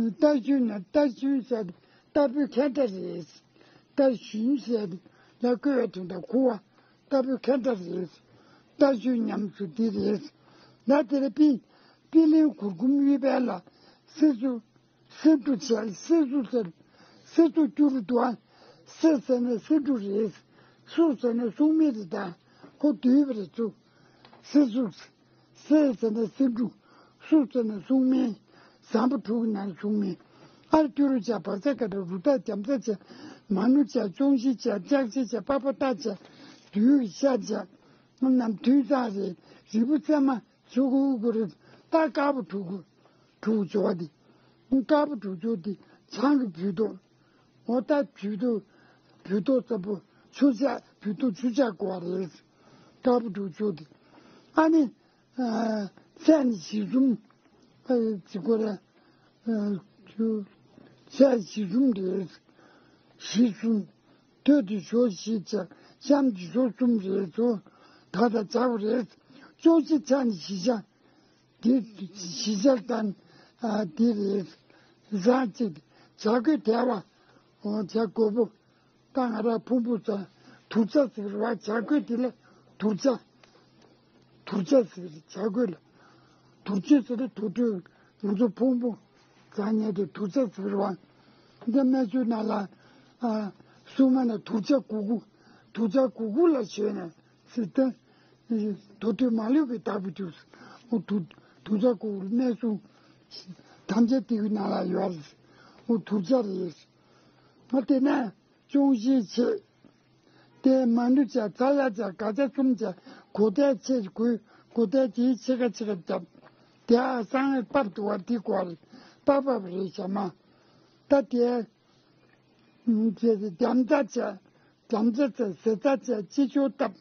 རྟ་ཞུན་ནི་རྟ་ཞུན་ཟེར་རྟ་ཕོའི་ཁ་འདྲ་རེད། རྟ་ཞུན་ཟེར་ལ་བཀོལ་བའི་དོན་དག་ཁུ་བ་རྟ་ཕོའི་ཁ་འདྲ་རེད། རྟ་ཞུན་ཉམས་སུ་འདི་རེད། ལ་དེར་པི་པི་ལིང་གུར་གུམ་གཡུ་བལ་ལ་སེ་སུ་སེ་འབྲུ་བྱས་སེ་སུ་ཟེར་སེ་སུ་སྐྱུ་རུ་དུ་ཨ་སེ་ཟེར་ན་སེ་འབྲུ་རེད། སུ་ཟེར་ན་སུ་མི་རེད་ད་ཁོ་དུས་པ་རེད་ཚུ། སེ་སུ། སེ་ཟེར་ན་སེ་འབྲུ། སུ་ཟེར་ན་སྲུང་མའི། ཟམ་པ་དྲུག་གི་ནང་སྲུང་མའི། ཨར་ཏི་རུ་བྱ། བག་ཚ་ག་ད། རུ་ད། རྒྱམ་ཚ་བྱ། མ་ནུ་བྱ། ཅོང་ཞི་བྱ། ལྕགས་ཞི་བྱ། པ་པ་ཏ་བྱ། དུས་ཀྱི་ཤ་བྱ། རྣམས་དུས་གཙང་རེད། རིལ་བུ་ཚེར་མ། ཆུ་ཁུ་ཁུ་རེད། ད་དཀར་པོ་དྲུག་གུ། དྲུག་སྦྱོར་བ་འདི། དཀར་པོ་དྲུག་སྦྱོར་འདི་ཆང་གི་བུལ་ཏོག་འོ་ད་བུལ་ཏོག་བུལ་ཏོག་ཙམ་པོ་ཆུ་ཆ། བུལ་ཏོག་ཆུ་ཆ་བགོ་བ་རེད། དཀར་པོ་དྲུག་སྦྱོར་འདི། ཨ་ནི། ཨ། ཚད་ནི་བཞི་གསུམ། ཨ། ཅི་གོ་ར། ཨ། ཆུ། ཚད་བཞི་གསུམ་རེད། བཞི་གསུམ། སྟོད་དེ་ཞོ་བཞི་བྱ། གཤམ་དེ་ཞོ་གསུམ་རེད་ཚོ། ད་ད་བྱ་བ་རེད། ཅོང་ཞི་ཆ་ནི་བཞི་ཆ། དེ་བཞི་ཆ་དང་། ཨ། དེ་རེད། བཟང་གཅིག་བྱ་རྒོད་དལ་བ། འོ་བྱ་རྒོད་པོ། ད་ང་རང་ཕུང་པོ་ཚ། དུར་བྱ་ཟེར་བ། བྱ་རྒོད་དེ་ལ་དུར་བྱ། དུར་བྱ་ཟེར་བྱ་རྒོད་ལ། དུར་བྱ་ཟེར་ཏེ་དུར་ཁྲོད་ང་ཚོ་ཕུང་པོ་ཚ་ཉལ་ཏེ་དུར་བྱ་ཟེར་བ། འདི་སྨན་གཞུང་ནང་ལ། ཨ། སྲུང་མ་ན་དུར་བྱ་གུ་གུ། དུར་བྱ་གུ་གུ་ལ་ཞོན་ནས་ཟེར་ཏེ། དུར་ཁྲོད་མ་ལུས་པའི་བདག་པོ་རྒྱུ། འོ་དུར། དུར་བྱ་གུ་གུ་སྨན་གཞུང་ཐམས་ཅད་དེའི་ནང་ལ་ཡོད་རེད། འོ་དུར་བྱ་རེད། ང་དེ་ནས། ཅོང་ཞི་བྱས། དེ་མ་ནུ་བྱ། ཚ་ལ་བྱ། ག་ཅ་གསུམ་བྱ། གོ་དལ་ཆེ་དགོས། གོ་དལ་གྱིས་ཕྱེད་ཀ་ཕྱེད་ཀ་བརྒྱབ། དེ་ཨ་སང་ངེ་པབ་འདུག་བ་འདི་གོ་རེད། པབ་པབ་རེད་བྱ་མ། ད་དེ། རྒྱམ་ཚ་བྱ། རྒྱམ་ཚ་བྱ། ཟེ་ཚ་བྱ། ཅི་ཆོག་བཏབ།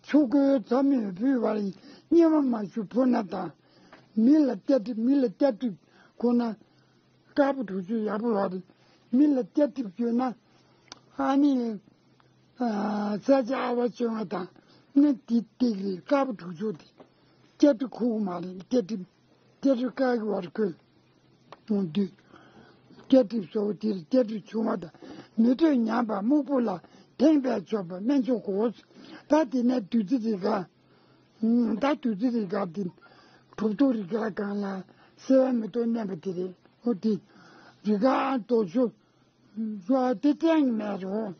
ཆུ་ཁོལ་ཚ་མོས་བུས་པར་སྙེ་མ་མ་ཞུ་ཕོ་ན་དང་། མི་ལ་སྐྱ་གྲིབ། མི་ལ་སྐྱ་གྲིབ་ཁོ་ན། དཀར་པོ་དྲུག་ཅུ་ཡག་པོ་ཡོད་རེད། མི་ལ་སྐྱ་གྲིབ་ཡོད་ན། ཨ་ནི། ས་ཆ་ཨ་བ་བཅོ་ལྔ་དང་ནི་དེ་སྟེགས་རེད། དཀར་པོ་དྲུག་ཅུ་དེ། སྐྱ་གྲིབ་ཁུག་མ་རེད། སྐྱ་གྲིབ། སྐྱ་གྲིབ་དཀར་གྱི་བར་ཁོས། འོང་དུས། སྐྱ་གྲིབ་བཟོ་བོ་དེར་སྐྱ་གྲིབ་བྱུང་བ་དང་། མི་འདོད་ཉམས་པ་སྨུག་པོ་ལ། ཐེངས་པས་ཆོག་པ་སྨན་མཆོག་གོ། ད་དེ་ནས་བདུད་རྩི་རིགས་ལྔ། ད་བདུད་རྩི་རིགས་ལྔ་དེ། གྲུབ་ཐོབ་རིགས་ལྔ་སྒང་ལ་སེལ་བ་མེ་ཏོག་བསྣན་པ་དེ་རེད། འོ་དེ། རིགས་ལྔ་རྡོ་ཞོ། ཞོ་དེ་སྐྲན་གྱི་མེད་རེད། འོ།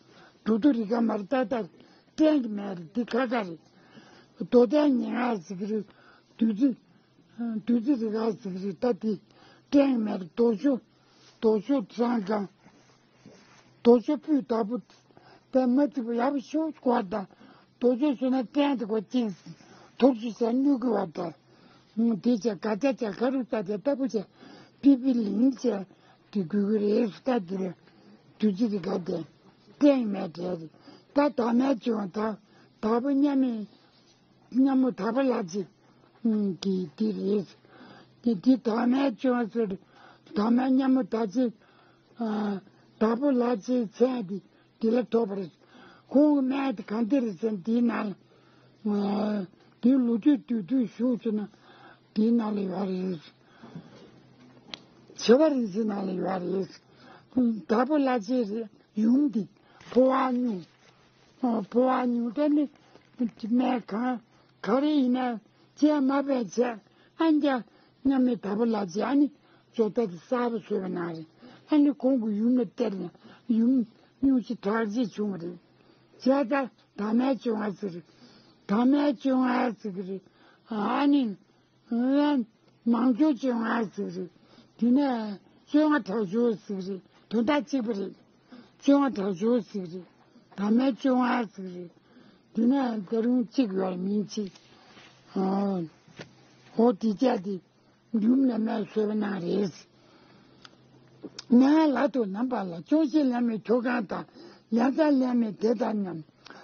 གྲུབ་ཐོབ་རིགས་ལྔ་མར་ཏག་ཏག་སྐྲན་གྱི་མེད་རེད། དེ་ཁ་ཁ་རེད། རྡོ་ཐལ་ཉེར་ལྔ་ཟེར་གྱི་རེད། བདུད་རྩི། བདུད་རྩི་རིགས་ལྔ་ཟེར་གྱི་རེད། ད་དེ་སྐྲན་གྱི་མེད་རེད། རྡོ་ཞོ། རྡོ་ཞོ་སྲང་གང་། རྡོ་ཞོ་སྤུས་དག་པོ། པད་མ་བརྩིགས་པ་ཡག་པོ་ཞིག་དགོས་པ་དང་། རྡོ་ཞོ་ཟོས་ན་སྐྲན་དེ་གོ་གཅིག་ཐོར་ཅིག་བྱས་གནོད་ཀྱི་བ་དང་། དེ་བྱས་ག་ཅ་བྱས་ཁ་རུ་ས་བྱས་ལྟ་བུ་བྱས། པི་པི་ལིང་བྱས་དེ་དགོས་ཀྱི་རེད། ད་དེ་རེད། བདུད་རྩི་དེ་ག་དེ་སྐྲན་མེད་དེ་རེད། ད་དྭངས་མའི་བྱུང་བ་དག་དག་པོ་མཉམ་མེད། མཉམ་མོ་དག་པོ་ལ་ཅི། གི་དེ་རེད། དེ་དེ་དྭངས་མའི་བྱུང་བ་ཟེར། དྭངས་མའི་མཉམ་མོ་དག་ཅི། ཨ། དག་པོ་ལ་ཅི་མཚན་དེ་དེ་ལ་ཐོབ་པ་རེད། ཁོང་གི་སྨན་དེ་གང་དེ་རེད་ཟེར་ན་དེའི་ནང་ལ། ཨ། དེའི་ལོ་རྒྱུས་བསྡུས་བསྡུས་ཞུ་ཟེར་ན་དེའི་ནང་ལ་ཡོད་རེད། བྱེ་བ་རིན་ཆེན་ནང་ལ་ཡོད་རེད། དག་པོ་ལ་ཅི་རེད། ཡུམ་འདི་ཕོ་བ་སྙུང་། ཨ། ཕོ་བ་སྙུང་དེ་ནི་སྨན་གང་ག་རེ་ཡིན་ན་བཅད་མ་པས་བྱས། ཨ་ནི་མཉམ་མེད་དག་པོ་ལ་བྱས། ཨ་ནི་ཇོ་ཏ་དེ་གསར་པ་བཟོས་པ་ནང་རེད། ཨ་ནི་ཁོང་གི་ཡུམ་ལ་སྟེར་ནས་ཡུམ་སྙུང་གཞི་དྲག་ཅིག་བྱུང་བ་རེད། བྱས་ཙང་དྭངས་མའི་བཅོ་ལྔ་ཟེར། དྭངས་མའི་བཅོ་ལྔ་ཟེར་གི་རེད། ཨ་ནི། མང་ཚོགས་བཅོ་ལྔ་ཟེར་རེད། དེ་ནས་བཅོ་ལྔ་དྲག་ཤོས་ཟེར་རེད། དོན་དག་གཅིག་པ་རེད། བཅོ་ལྔ་དྲག་ཤོས་ཟེར་རེད། དྭངས་མའི་བཅོ་ལྔ་ཟེར་རེད། དེ་ནས་ད་རུང་གཅིག་ཡོད་རེད། མིང་གཅིག་ཨོ། འོ་དེ་ཅག་དེ་ཡུམ་ལ་སྨན་བཟོས་པ་ནང་རེད། ནང་ལ་དུ་ནམ་པ་ལ་ཅོང་ཞི་ལེན་མི་ཁྱོ་གང་དང་། ལན་ཚྭ་ལེན་མི་དེ་དང་མཉམ།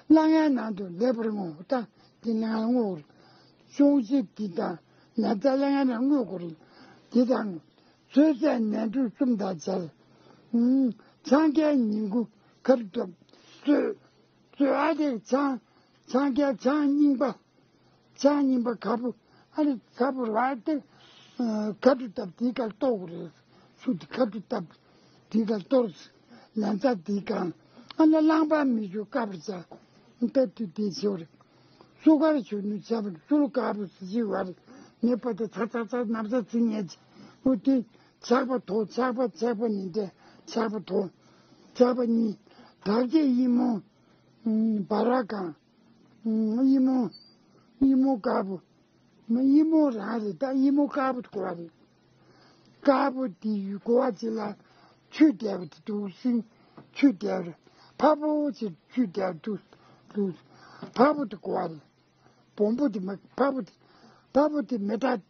སླ་ངའི་ནང་དུ་ལེགས་པར་བསྔོ། ད་དེ་ནང་བསྔོ། ཅོང་ཞི་འདི་དང་ལན་ཚྭ་ལ་ཡང་ན་དངུལ་སྒོར་འདི་དང་། ཚོད་ཚད་ནས་འབྲུ་གསུམ་དང་སྦྱར། ཨུམ། ཆང་རྐྱལ་ཉིང་ཁུ་ཁ་རུ་བཏབ། ཚོད། ཚོད་ཨ་དེ་ཆང་། ཆང་རྐྱལ་ཆང་རྙིང་པ། ཆང་རྙིང་པ་ག་པོ། ཨ་ནི་ག་པོ་ར་དེ། ཁ་རུ་བཏབ་དེའི་ཁར་གཏོར་དགོས་རེད། ཆུ་དེ་ཁ་རུ་བཏབ། དེའི་ཁར་གཏོར། ལན་ཚྭ་དེའི་སྒང་། ཨ་ནི་རླངས་པ་མི་འཇུག་དཀའ་བར་བྱ། ལྟ་དུས་དེ་ཞོར། སུ་གར་ཞུ་ནུ་ཆ་བར་སུ་ལ་དཀར་པོ་སི་ཅི་བར། ངེས་པར་དུ་ཚ་ཚ་ཚ་ནམ་ཚ་ཚི་ཉེ་ཅི། འུ་དེ། ཆག་པ་དོ། ཆག་པ་ཆག་པ་ནི་འདྲེ། ཆག་པ་དོ། ཆག་པ་གཉིས། བདག་བསྐྱེད་ཡིད་སྨོན། འབར་བ་གང་། ཡིད་སྨོན། ཡིད་སྨོན་དཀར་པོ། མི་ཡི་མོ་རང་རེད། ད་ཡི་མོ་དཀར་པོ་དེ་གོ་བ་རེད། དཀར་པོ་དེ་ཡི་གོ་བ་ཅིག་ལ་ཆུ་བསྡད་པ་དེ་འདུག་སེ། ཆུ་བསྡད་པ་རེད། ཕ་བོ་ཅིག་ཆུ་བསྡད་པ་འདུག་འདུག་ཕ་བོ་དེ་གོ་བ་རེད། བོང་བུ་དེ་མི་ཕ་བོ་དེ་ཕ་བོ་དེ་མི་དྲག་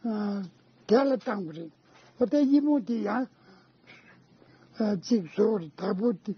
ཨ། དེ་ལ་བཏང་བ་རེད། འོ་དེ་ཡི་མོ་དེ་ཡང་ཨ། ཅིག་བཟོ་བ་རེད། དར་པོ་དེ།